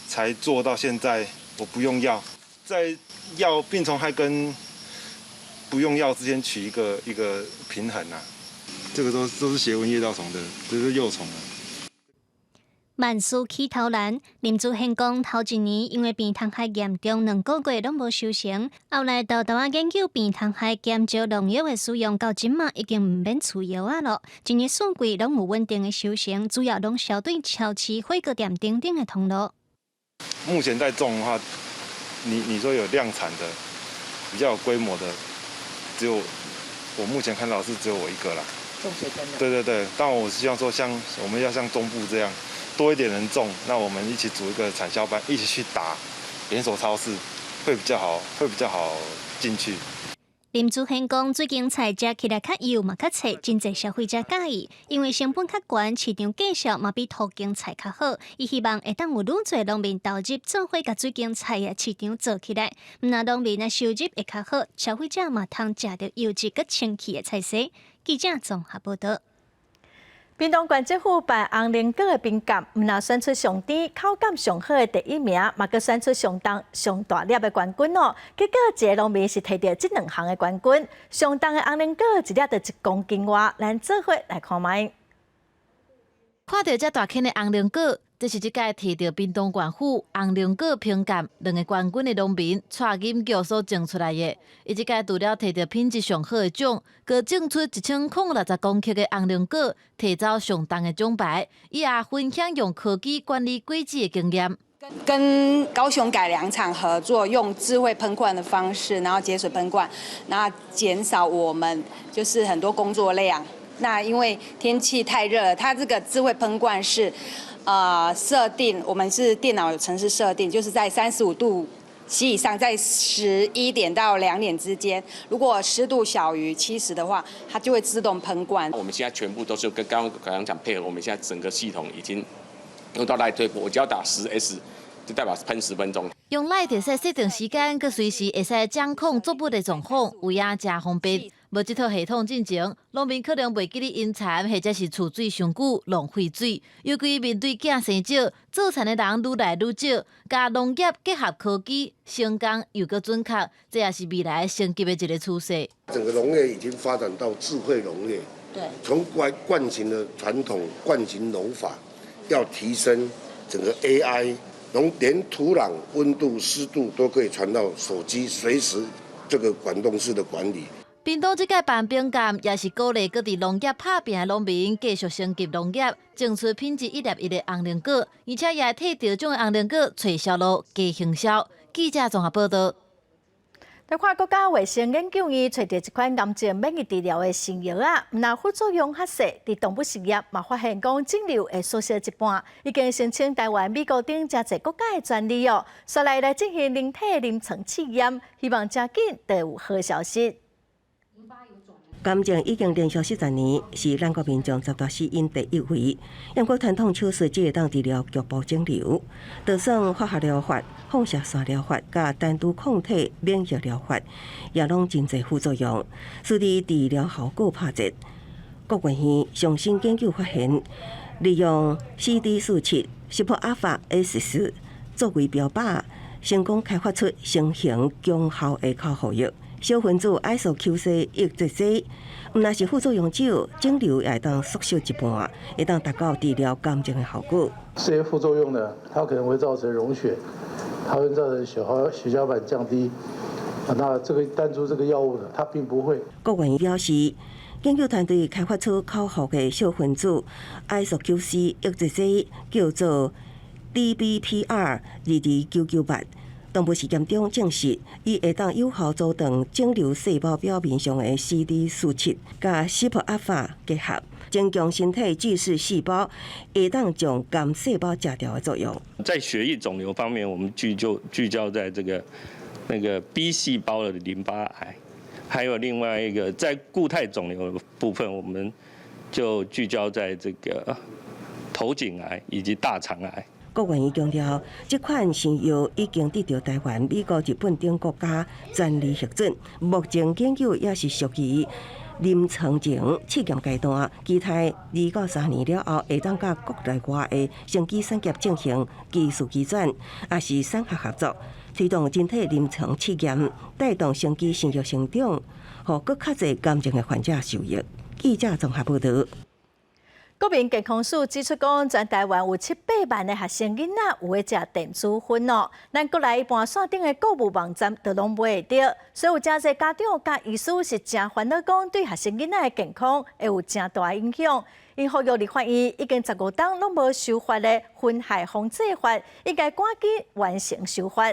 [SPEAKER 4] 才做到現在，我不用藥，在藥病蟲害跟不用藥之間取一個平衡啊。這個都是斜紋葉稻蟲的，這是幼蟲啊。
[SPEAKER 3] 萬事起頭難，林祖軒講，頭一年因為病蟲害嚴重，2個月攏無收成。後來沓沓仔研究病蟲害減少農藥的使用，到這馬已經毋免除藥仔囉。一年四季攏有穩定的收成，主要攏銷對超市、火鍋店等等的通路。
[SPEAKER 4] 目前在種的話，你說有量產的、比較有規模的，只有我目前看到是只有我一個啦。
[SPEAKER 10] 種水耕的。
[SPEAKER 4] 對對對，但我希望說，像我們要像中部這樣，多一點人種，那我們一起組一個產銷班，一起去打連鎖超市，會比較好，會比較好進去。
[SPEAKER 3] 林祖軒講，水耕菜食起來較幼嘛較脆，真濟消費者佮意，因為成本較懸，市場價數嘛比土耕菜較好。伊希望會當有愈濟農民投入，做伙共水耕菜的市場做起來，毋但農民的收入會較好，消費者嘛通食著優質閣清氣的菜蒔。記者綜合報導。
[SPEAKER 1] 屏東縣政府辦紅龍果的評鑑，毋但選出上甜、口感上好的第一名，嘛閣選出上重、上大粒的冠軍哦。結果一个農民是提著這兩項的冠軍，上重的紅龍果一粒就1公斤外，咱做伙來看覓。
[SPEAKER 8] 看著這大顆的紅龍果，這是這屆提著屏東縣府紅龍果評鑑兩个冠軍的農民蔡金玉所種出來的。伊這屆除了提著品質上好的獎，閣種出1060公克的紅龍果，提走上重的獎牌。伊也分享用科技管理果子的經驗。
[SPEAKER 9] 跟高雄改良場合作，用智慧噴灌的方式，然後節水噴灌，然後減少我們就是很多工作量。那因為天氣太熱了，它這個智慧噴灌是，設定我們是電腦有程式設定，就是在35度C 以上，在11點到2點之間，如果濕度小於70的話，它就會自動噴灌。
[SPEAKER 11] 我們現在全部都是跟剛剛改良場配合，我們現在整個系統已經用到 LINE 推播，我只要打10S，就代表噴10分鐘。
[SPEAKER 8] 用 LINE 會使設定時間，閣隨時會使掌控作物的狀況，有影誠方便。無這套系統進前，農民可能袂記得淹田，或者是儲水傷久，浪費水。尤其面對囝生少，做田的人愈來愈少，共農業結合科技，省工又閣準確，這也是未來升級的一个趨勢。
[SPEAKER 20] 整個農業已經發展到智慧農業，從慣行的傳統慣行農法，要提升整個 AI，連土壤溫度、濕度都可以傳到手機，隨時這個滾動式的管理。
[SPEAKER 8] 屏東這屆辦評鑑，也是鼓勵各地農業拍拚的農民繼續升級農業，種出品質一粒一的紅龍果，而且也會替著獎的紅龍果揣銷路、加行銷。記者綜合報導。
[SPEAKER 1] 來看國家衛生研究院揣著一款癌症免疫治療的新藥仔，毋但副作用較細，佇動物實驗嘛發現講腫瘤會縮小一半，已經申請台灣、美國等誠濟國家的專利哦，紲來進行人體臨床試驗，希望誠緊就有好消息。
[SPEAKER 5] 癌症已經連續40年是咱國民眾十大死因第一位。毋過傳統手術只會當治療局部腫瘤，就算化學療法、放射線療法、佮單株抗體免疫療法，也攏真濟副作用，使得治療效果拍折。國衛院上新研究發現，利用 CD47 識破 alpha S4作為標靶，成功開發出新型強效的口服藥。小分子 isoQC 抑制劑，毋但是副作用少，腫瘤也會當縮小一半，會當達到治療癌症的效果。
[SPEAKER 24] 這些副作用呢，它可能會造成溶血，它會造成血小板降低，
[SPEAKER 6] 那這個單株這個藥物呢，它並不會。
[SPEAKER 5] 郭元表示，研究團隊開發出口服的小分子 isoQC 抑制劑，叫做 DBPR 2299 8。動物實驗中證實，伊會當有效阻斷腫瘤細胞表面上的 CD47佮 SIRPα 結合，增強身體巨噬細胞會當將癌細胞食掉的作用。
[SPEAKER 12] 在血液腫瘤方面，我們聚焦在這個那個 B 細胞的淋巴癌，還有另外一個在固態腫瘤的部分，我們就聚焦在這個頭頸癌以及大腸癌。
[SPEAKER 5] 郭元強調，這款新藥已經得到台灣、美國、日本等國家專利核准，目前研究也是屬於臨床前試驗階段，期待2到3年了後，會當佮國內外的生技產業進行技術移轉，抑是產學合作，推動人體臨床試驗，帶動生技新藥成長，予閣較濟癌症的患者受益。記者綜合報道。
[SPEAKER 1] 國民健康署指出講，全台灣有七八萬的學生囡仔有咧食電子薰哦。咱國內一般線頂的購物網站都攏買會著，所以有誠濟家長佮醫師是誠煩惱，講對學生囡仔的健康會有誠大影響。𪜶呼籲立法院已經15冬攏無修法的薰害防制法，應該趕緊完成修法。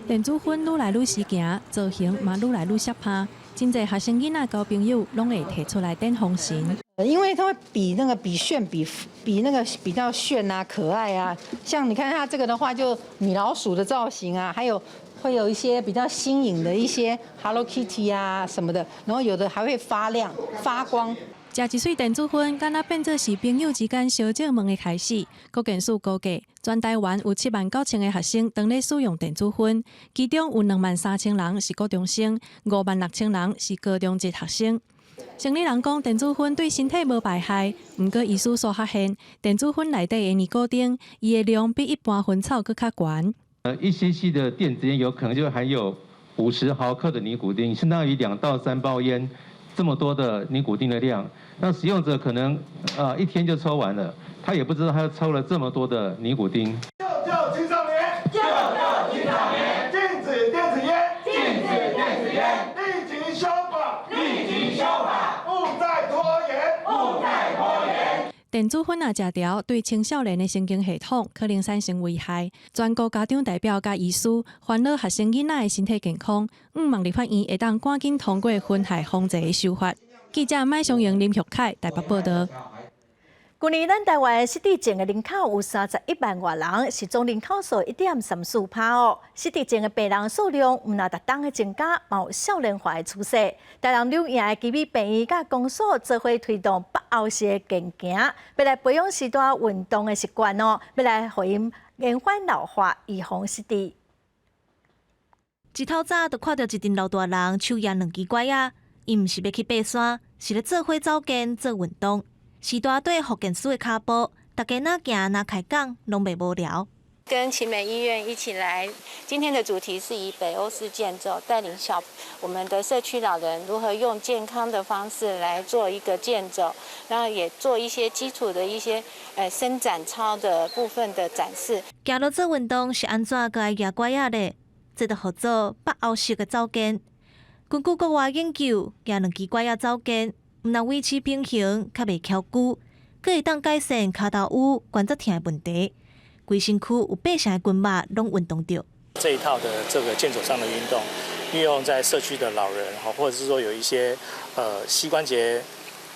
[SPEAKER 16] 電子薰愈來愈時行，造型嘛愈來愈攝拍，真濟學生囡仔交朋友攏會提出來點風神。
[SPEAKER 24] 因為它會比那個比炫比比那個比較炫啊，可愛啊。像你看它這個的話，就米老鼠的造型啊，還有會有一些比較新穎的一些 Hello Kitty 啊什麼的，然後有的還會發亮發光。
[SPEAKER 16] 食一喙電子薰，敢若變做是朋友之間相借問的開始。國健署估計，全台灣有7萬9千个學生當咧使用電子薰，其中有2萬3千人是國中生，5萬6千人是高中職學生。生理人講，電子薰對身體無排害，毋過醫師所發現，電子薰內底的尼古丁，伊的量比一般薰草閣較懸。
[SPEAKER 25] 1 cc 的電子菸有可能就含有50毫克的尼古丁，相當於2到3包菸這麼多的尼古丁的量。那使用者可能一天就抽完了，他也不知道他抽了這麼多的尼古丁。
[SPEAKER 26] 救救青少年！救救青少年！禁止電子菸！禁止電子菸！立即修法！立即修法！勿再拖延！勿再拖延！
[SPEAKER 16] 電子薰若食著，對青少年的神經系統可能產生危害。全國家長代表佮醫師煩惱學生囡仔的身體健康，向望立法院會當趕緊通過薰害防治的修法。記者麥松英、林玉凱台北報道。
[SPEAKER 1] 去年咱台灣失智症的人口有31萬外人，是總人口數1.34%哦。失智症的病人數量毋但逐冬的增加，嘛有少年化的趨勢。台南柳營的奇美病院佮公所做伙推動北歐式的健行，欲來培養序大運動的習慣哦，欲來予𪜶延緩老化，預防失智。
[SPEAKER 8] 一透早就看著一陣老大人手舉兩支拐仔，𪜶毋是欲去爬山，是咧做伙走健做運動。序大綴復健師的跤步，大家若行若開講，攏袂無聊。
[SPEAKER 27] 跟奇美醫院一起來，今天的主題是以北歐式健走，帶領小我們的社區老人如何用健康的方式來做一個健走，然後也做一些基礎的一些伸展操的部分的展示。
[SPEAKER 8] 行路做運動是按怎閣愛舉拐仔咧？這就號做北歐式的走健。根據國外研究，舉兩支拐仔走健，毋但維持平衡，較袂蹺龜，閣會當改善跤頭趺關節疼的問題。規身軀有八成的筋肉攏運動著。
[SPEAKER 28] 這一套的這個健走上的運動，運用在社區的老人，或者是說有一些膝關節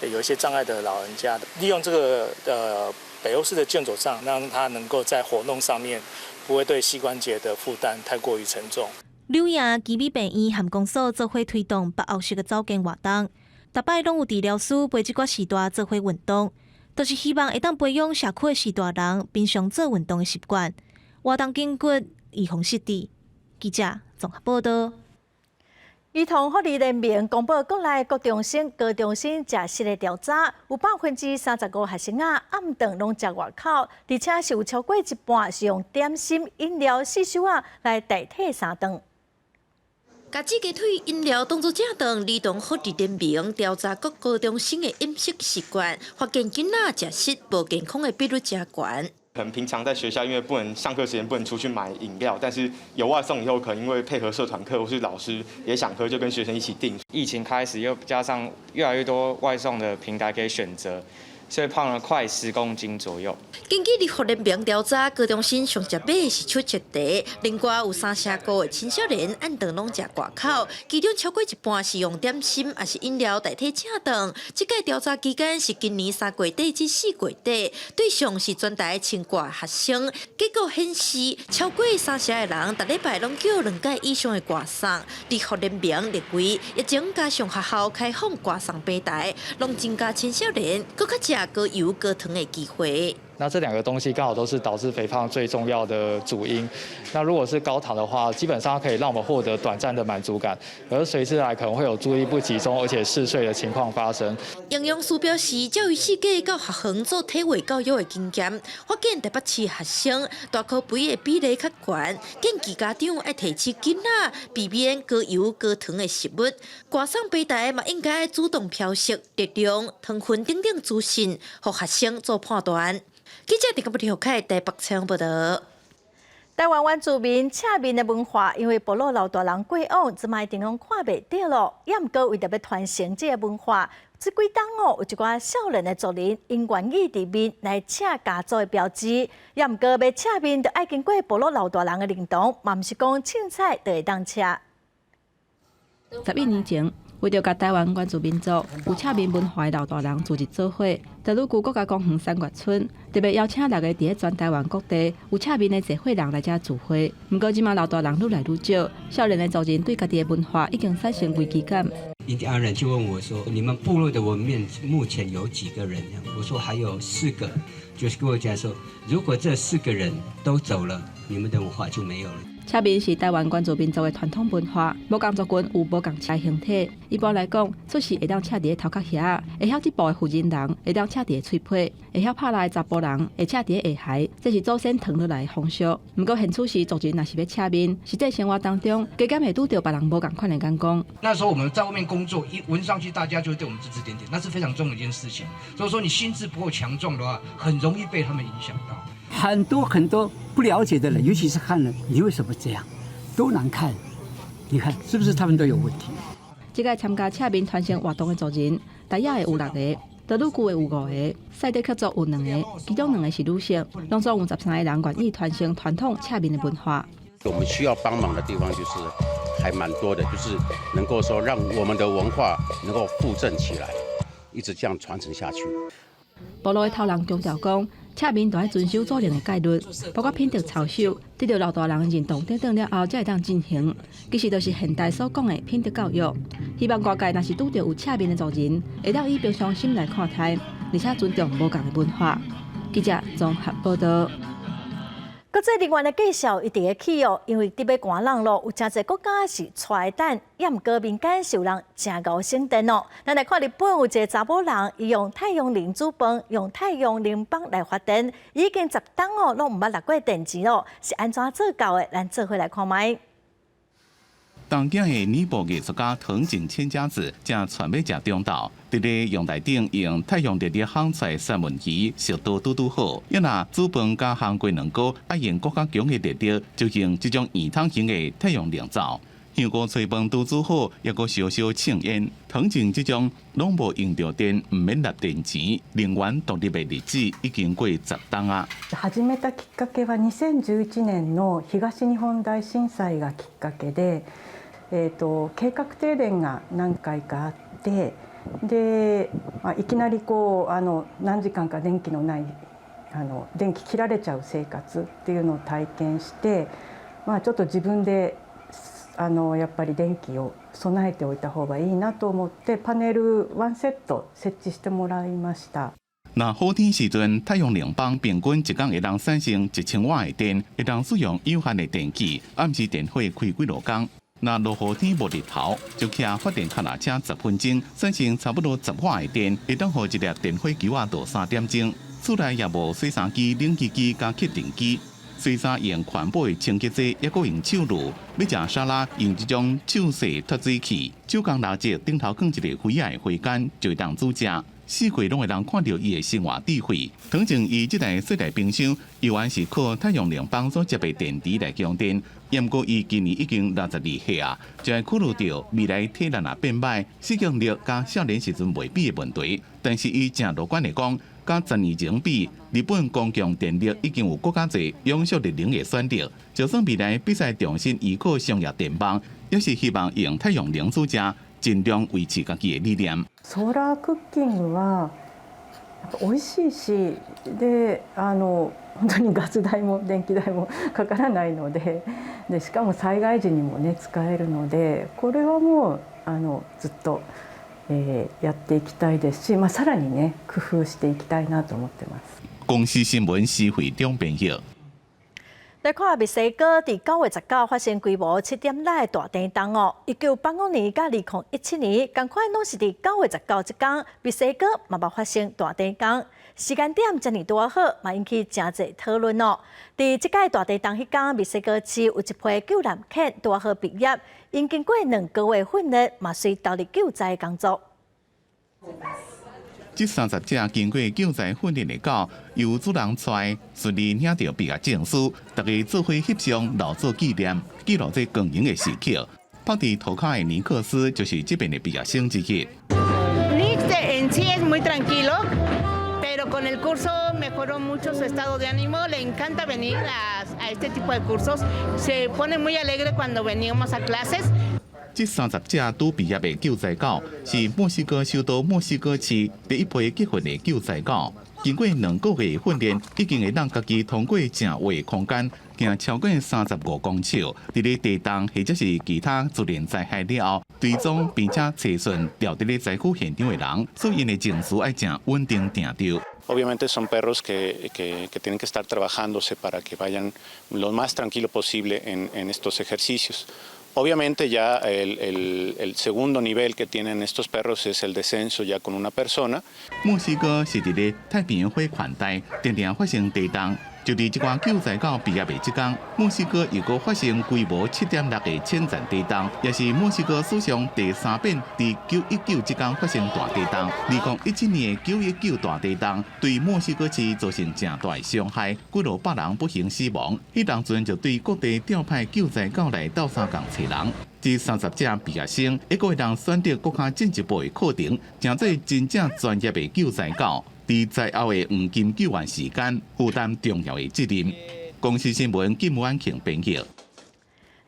[SPEAKER 28] 有一些障礙的老人家，利用這個北歐式的健走杖，讓他能夠在活動上面不會對膝關節的負擔太過於沉重。
[SPEAKER 8] 柳營奇美病院和公所做伙推動北歐式的走健活動，逐擺攏有治療師陪這寡序大做伙運動，就是希望會當培養社區的序大人平常做運動的習慣，活動筋骨，預防失智。記者綜合報道。
[SPEAKER 1] 兒童福利聯盟公布國內國中生、高中生食食的調查，有35%學生仔暗頓攏食外口，而且是有超過一半是用點心、飲料、細收仔來代替三頓。
[SPEAKER 29] 共煮雞腿、飲料當做正頓，兒童福利聯盟調查各高中生的飲食習慣，發現囡仔食食無健康的比率誠懸。
[SPEAKER 2] 可能平常在學校，因為不能上課時間不能出去買飲料，但是有外送以後，可能因為配合社團課或是老師也想喝，就跟學生一起訂。
[SPEAKER 7] 疫情開始又加上越來越多外送的平台可以選擇，所以胖了快10公斤左右。
[SPEAKER 29] 根據立法聯盟調查，高中生上食欲是出一題，另外有三成五的青少年暗頓攏食外口，其中超過一半是用點心抑是飲料代替正頓。這屆調查期間是今年3月底至4月底，對象是全台清國學生。結果顯示，超過三成的人，逐禮拜攏叫兩擺以上的外送。立法聯盟認為，疫情加上學校開放外送平台，攏增加青少年閣較食高油高糖的機會。
[SPEAKER 13] 那這兩個東西剛好都是導致肥胖最重要的主因。那如果是高糖的話，基本上可以讓我們獲得短暫的滿足感，而隨之來可能會有注意力不集中，而且嗜睡的情況發生。
[SPEAKER 29] 營養師表示，照伊設計到學校做體位教育的經驗，發現台北市學生大箍肥的比例較懸，建議家長愛提醒囡仔避免高油高糖的食物。外送平台嘛應該主動標示熱量、糖分等等資訊，予學生做判斷。記者陳國凱台北採訪報道。
[SPEAKER 1] 台灣原住民赤面的文化，因為部落老大人過往，這擺已經攏看袂著囉。也毋過為著欲傳承這个文化，這幾冬哦，有一寡少年的族人，𪜶願意佇面來刺家族的標誌。也毋過欲刺面，著愛經過部落老大人的認同，嘛毋是講凊彩就會當刺。
[SPEAKER 16] 11年前，為著共台灣原住民族有赤面文化的老大人聚集做伙，德魯固國家公園三月村特別邀請六个佇咧全台灣各地有赤面的濟歲人來遮聚會。毋過，這馬老大人愈來愈少，少年的族人對家己的文化已經產生危機感。
[SPEAKER 14] 印第安人就問我說：你們部落的紋面目前有幾個人？我說還有四個，就是跟我講說，如果這四個人都走了，你們的文化就沒有了。
[SPEAKER 16] 赤面是台灣原住民族的傳統文化，無仝族群有無仝刺形體。一般來講，出世會當刺佇咧頭殼遐，會曉織布的婦人人會當刺佇咧喙皮，會曉拍獵的查埔人會刺佇咧下頦，這是祖先傳落來的風俗。毋過現此時族人若是欲赤面，實際生活當中，加減會拄著別人無仝款的眼光。
[SPEAKER 15] 那時候我們在外面工作，一聞上去，大家就會對我們指指點點，那是非常重要的一件事情。所以說，你心智不夠強壯的話，很容易被他們影響到。
[SPEAKER 17] 很多很多不了解的人，尤其是漢人，你為什麼這樣？都難看，你看是不是他們都有問題？
[SPEAKER 16] 這個參加赤面傳承活動的族人，達雅的有六个，德魯固的有五個，賽德克族有兩个，其中兩个是女性，攏總有13个人願意傳承傳統赤面的文化。
[SPEAKER 18] 我們需要幫忙的地方就是還蠻多的，就是能夠說讓我們的文化能夠復振起來，一直這樣傳承下去。
[SPEAKER 16] 部落的頭人強調講，赤面著愛遵守祖靈的戒律，包括品德操守，得到老大人認同等等了後，才會當進行。其實就是現代所講的品德教育。希望外界若是拄著有赤面的族人，會當以平常心來看待，而且尊重無仝的文化。記者綜合報道。
[SPEAKER 1] 國際能源的價數一直咧起哦，因為特別寒冷囉，有誠濟國家是揣等，也毋過民間是有人誠𠢕省電哦。咱來看日本有一个查某人，伊用太陽能煮飯，用太陽能板來發電，已經10冬哦，攏毋捌落過電錢囉，是按怎做到的？咱做伙來看覓。
[SPEAKER 21] 東京的女部藝術家藤井千佳子正揣欲食中晝，佇咧陽台頂用太陽熱力烘出來三文魚，熟度拄拄好。伊若煮飯佮烘雞卵糕，愛用閣較強的熱力，就用這種圓筒型的太陽能灶。香鍋炊飯拄煮好，猶閣燒燒衝煙。藤井這種攏無用著電，毋免納電錢，能源獨立的日子已經過10冬啊。
[SPEAKER 22] 始めたきっかけは2011年の東日本大震災がきっかけで、計画停電が何回かあって、で、まあ、いきなりこう何時間か電気のない電気切られちゃう生活っていうのを体験して、まあ、ちょっと自分でやっぱり電気を備えておいた方がいいなと思って、パネルワンセット設置してもらいました。
[SPEAKER 21] 若好天時陣，太陽能板平均一工會當產生1000瓦的電，會當使用有限的電器，暗時電火開幾落工。若落雨天無日頭，就騎發電腳踏車10分鐘，產生差不多10瓦的電，會當予一粒電火球仔著3點鐘。厝內也無洗衫機、冷氣機佮吸塵機，洗衫用環保的清潔劑，猶閣用手濾。欲食沙拉，用這種手洗脫水器。手工垃圾頂頭囥一个灰仔的火間，就會當煮食。四界攏會當看著伊的生活智慧。藤井伊這台細台冰箱，猶原是靠太陽能板所接的電池來供電。毋過伊今年已經62歲啊，就會考慮著未來體力若變歹，適應力佮少年時陣袂比的問題。但是伊誠樂觀的講，佮10年前比，日本公共電力已經有閣較濟永續熱能的選擇。就算未來必須重新依靠商業電網，也是希望用太陽能煮食，盡量維持家己的理念。
[SPEAKER 22] ソーラークッキングは美味しいし、で、本当にガス代も電気代もかからないので、でしかも災害時にもね使えるので、これはもうずっと、やっていきたいですし、まあ、さらにね工夫していきたいなと思ってます。
[SPEAKER 21] 公視新聞施惠中編譯。
[SPEAKER 1] 來看墨西哥，佇9月19發生規模7.6的大地動哦。1985年佮2017年，仝款攏是佇九月十九這工，墨西哥嘛捌發生大地動。時間點遮爾拄仔好，嘛引起誠濟討論哦。佇這擺大地動彼工，墨西哥市有一批救難犬拄仔好畢業，𪜶經過2個月訓練，嘛隨投入救災工作。
[SPEAKER 21] 這30隻經過救災訓練的狗，由主人帶，順利領著畢業證書，大家做伙翕相留做紀念，記錄這光榮的時刻。趴佇塗跤的尼克斯就是這邊的畢業生之一。
[SPEAKER 3] Nick en sí es muy tranquilo, pero con el curso mejoró mucho su estado de ánimo. Le encanta venir a este tipo de cursos. Se pone muy alegre cuando venimos a clases.
[SPEAKER 21] 這30隻拄畢業的救災狗，是墨西哥首都墨西哥市第一批結訓的救災狗。經過2個月訓練，已經會當家己通過誠狹的空間，行超過35公尺。佇咧地動或者是其他自然災害了後，追蹤並且找尋著佇咧災區現場的人，所以𪜶的情緒愛誠穩定定著。
[SPEAKER 4] Obviamente son perros que tienen que estar trabajándose para que vayan lo más tranquilo posible en estos ejercicios. Obviamente ya el segundo nivel que tienen estos perros es el descenso ya con una persona.
[SPEAKER 21] 墨西哥是佇咧太平洋火環帶，定定發生地動。就佇這寡救災狗畢業的這工，墨西哥又閣發生規模7.6的淺層地動，也是墨西哥史上第三遍佇9·19這工發生大地動。2017年的9·19大地動對墨西哥市造成誠大的傷害，幾落百人不幸死亡。彼當陣就對各地調派救災狗來鬥相共揣人。這30隻畢業生，會閣會當選擇閣較進一步的課程，成做真正專業的救災狗。佇災後的黃金救援時間，負擔重要的責任。公視新聞金安慶編譯。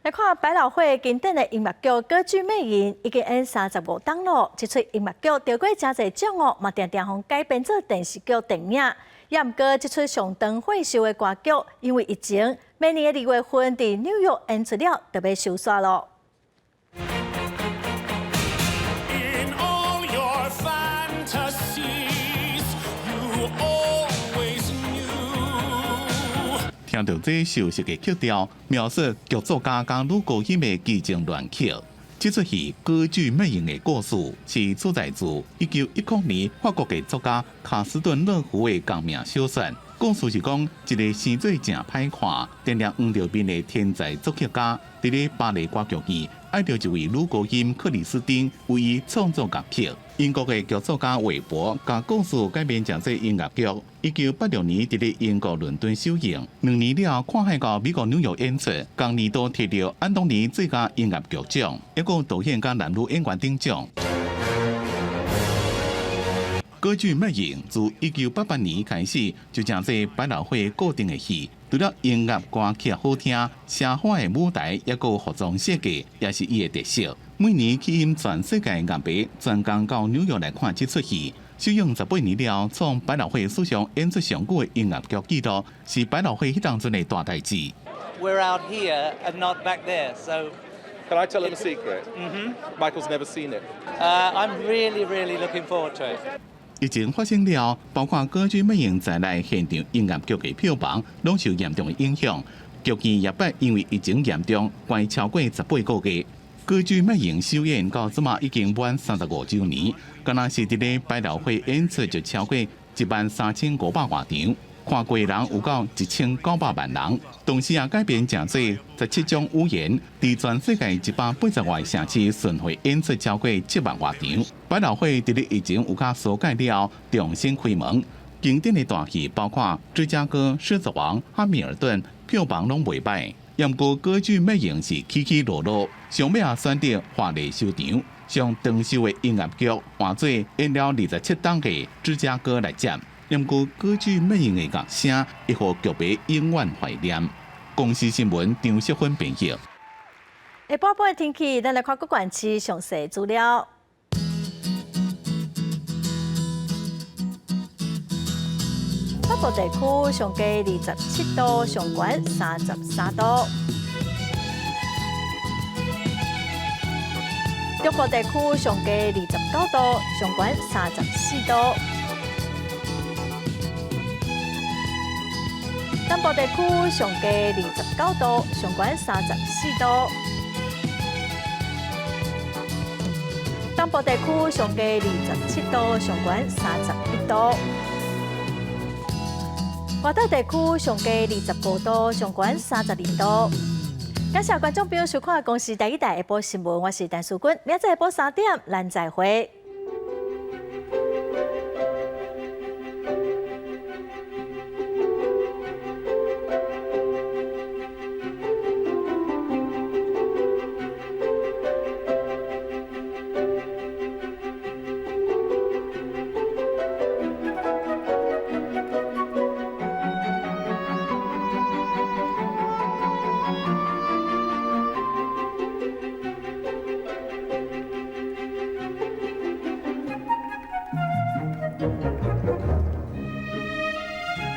[SPEAKER 1] 來看百老匯經典的音樂劇《歌劇魅影》已經演35冬囉。這齣音樂劇得過誠濟獎哦，嘛定定予改編做電視劇、電影。也毋過這齣上燈會秀的歌劇，因為疫情，明年的2月份佇紐約演出了，就欲收煞囉。
[SPEAKER 6] In all your fantasies, you always knew.
[SPEAKER 21] 聽著這熟悉的曲調，描述劇作家佮女高音的激情戀曲。這齣戲《歌劇魅影》的故事是取材自1910年法國的作家卡斯頓樂福的仝名小說。故事是講一个生做誠歹看、定定黃著面的天才作曲家，佇咧巴黎歌劇院愛著一位女高音克里斯汀，為伊創作樂曲。英國的劇作家韋伯共故事改編成做音樂劇，1986年佇咧英國倫敦首映，2年了後跨海到美國紐約演出，仝年度摕著安東尼最佳音樂劇獎，抑閣導演佮男女演員等獎。歌劇魅影自1988年開始就成做百老匯固定的戲，除了音樂歌曲好聽，奢華的舞台抑閣服裝設計也是伊的特色。每年吸引全世界樂迷專工到紐約來看這齣戲。首映18年了，創百老匯史上演出上久的音樂劇紀錄，是百老匯彼當陣的大代誌。
[SPEAKER 9] We're out here and not back there, so.
[SPEAKER 10] Can I tell them a secret?
[SPEAKER 9] Mm-hmm.
[SPEAKER 10] Michael's never seen it.
[SPEAKER 9] I'm really, really looking forward to it.
[SPEAKER 21] 疫情發生了，包括歌劇魅影在內，現場音樂劇的票房攏受嚴重的影響。劇院也捌因為疫情嚴重，關超過18個月。歌劇魅影首演到這馬已經滿35週年，敢若是佇咧百老匯演出就超過1萬3500外場。看過人有到1900萬人。同時也改編成做17種語言，佇全世界180外城市巡迴演出超過7萬外場。百老匯佇咧疫情有較紓解了後，重新開門。經典的大戲包括《芝加哥》、《獅子王》、《漢密爾頓》，票房攏袂䆀。毋過歌劇魅影是起起落落，上尾也選擇華麗收場，上長壽的音樂劇換做演了27冬的《芝加哥》來接。毋過歌劇魅影的樂聲，會予劇迷永遠懷念。公視新聞張淑芬編譯。
[SPEAKER 1] 下晡半的天氣，咱來看各縣市詳細資料。北部地區上低27度，上懸33度。中部地區上低29度，上懸34度。南部地區上低29度，上懸34度。東部地區上低27度，上懸31度。外島地區上低25度，上懸32度。感謝觀眾朋友收看《公視第一台下晡新聞》，我是陳淑君，明仔載下晡3點，咱再會。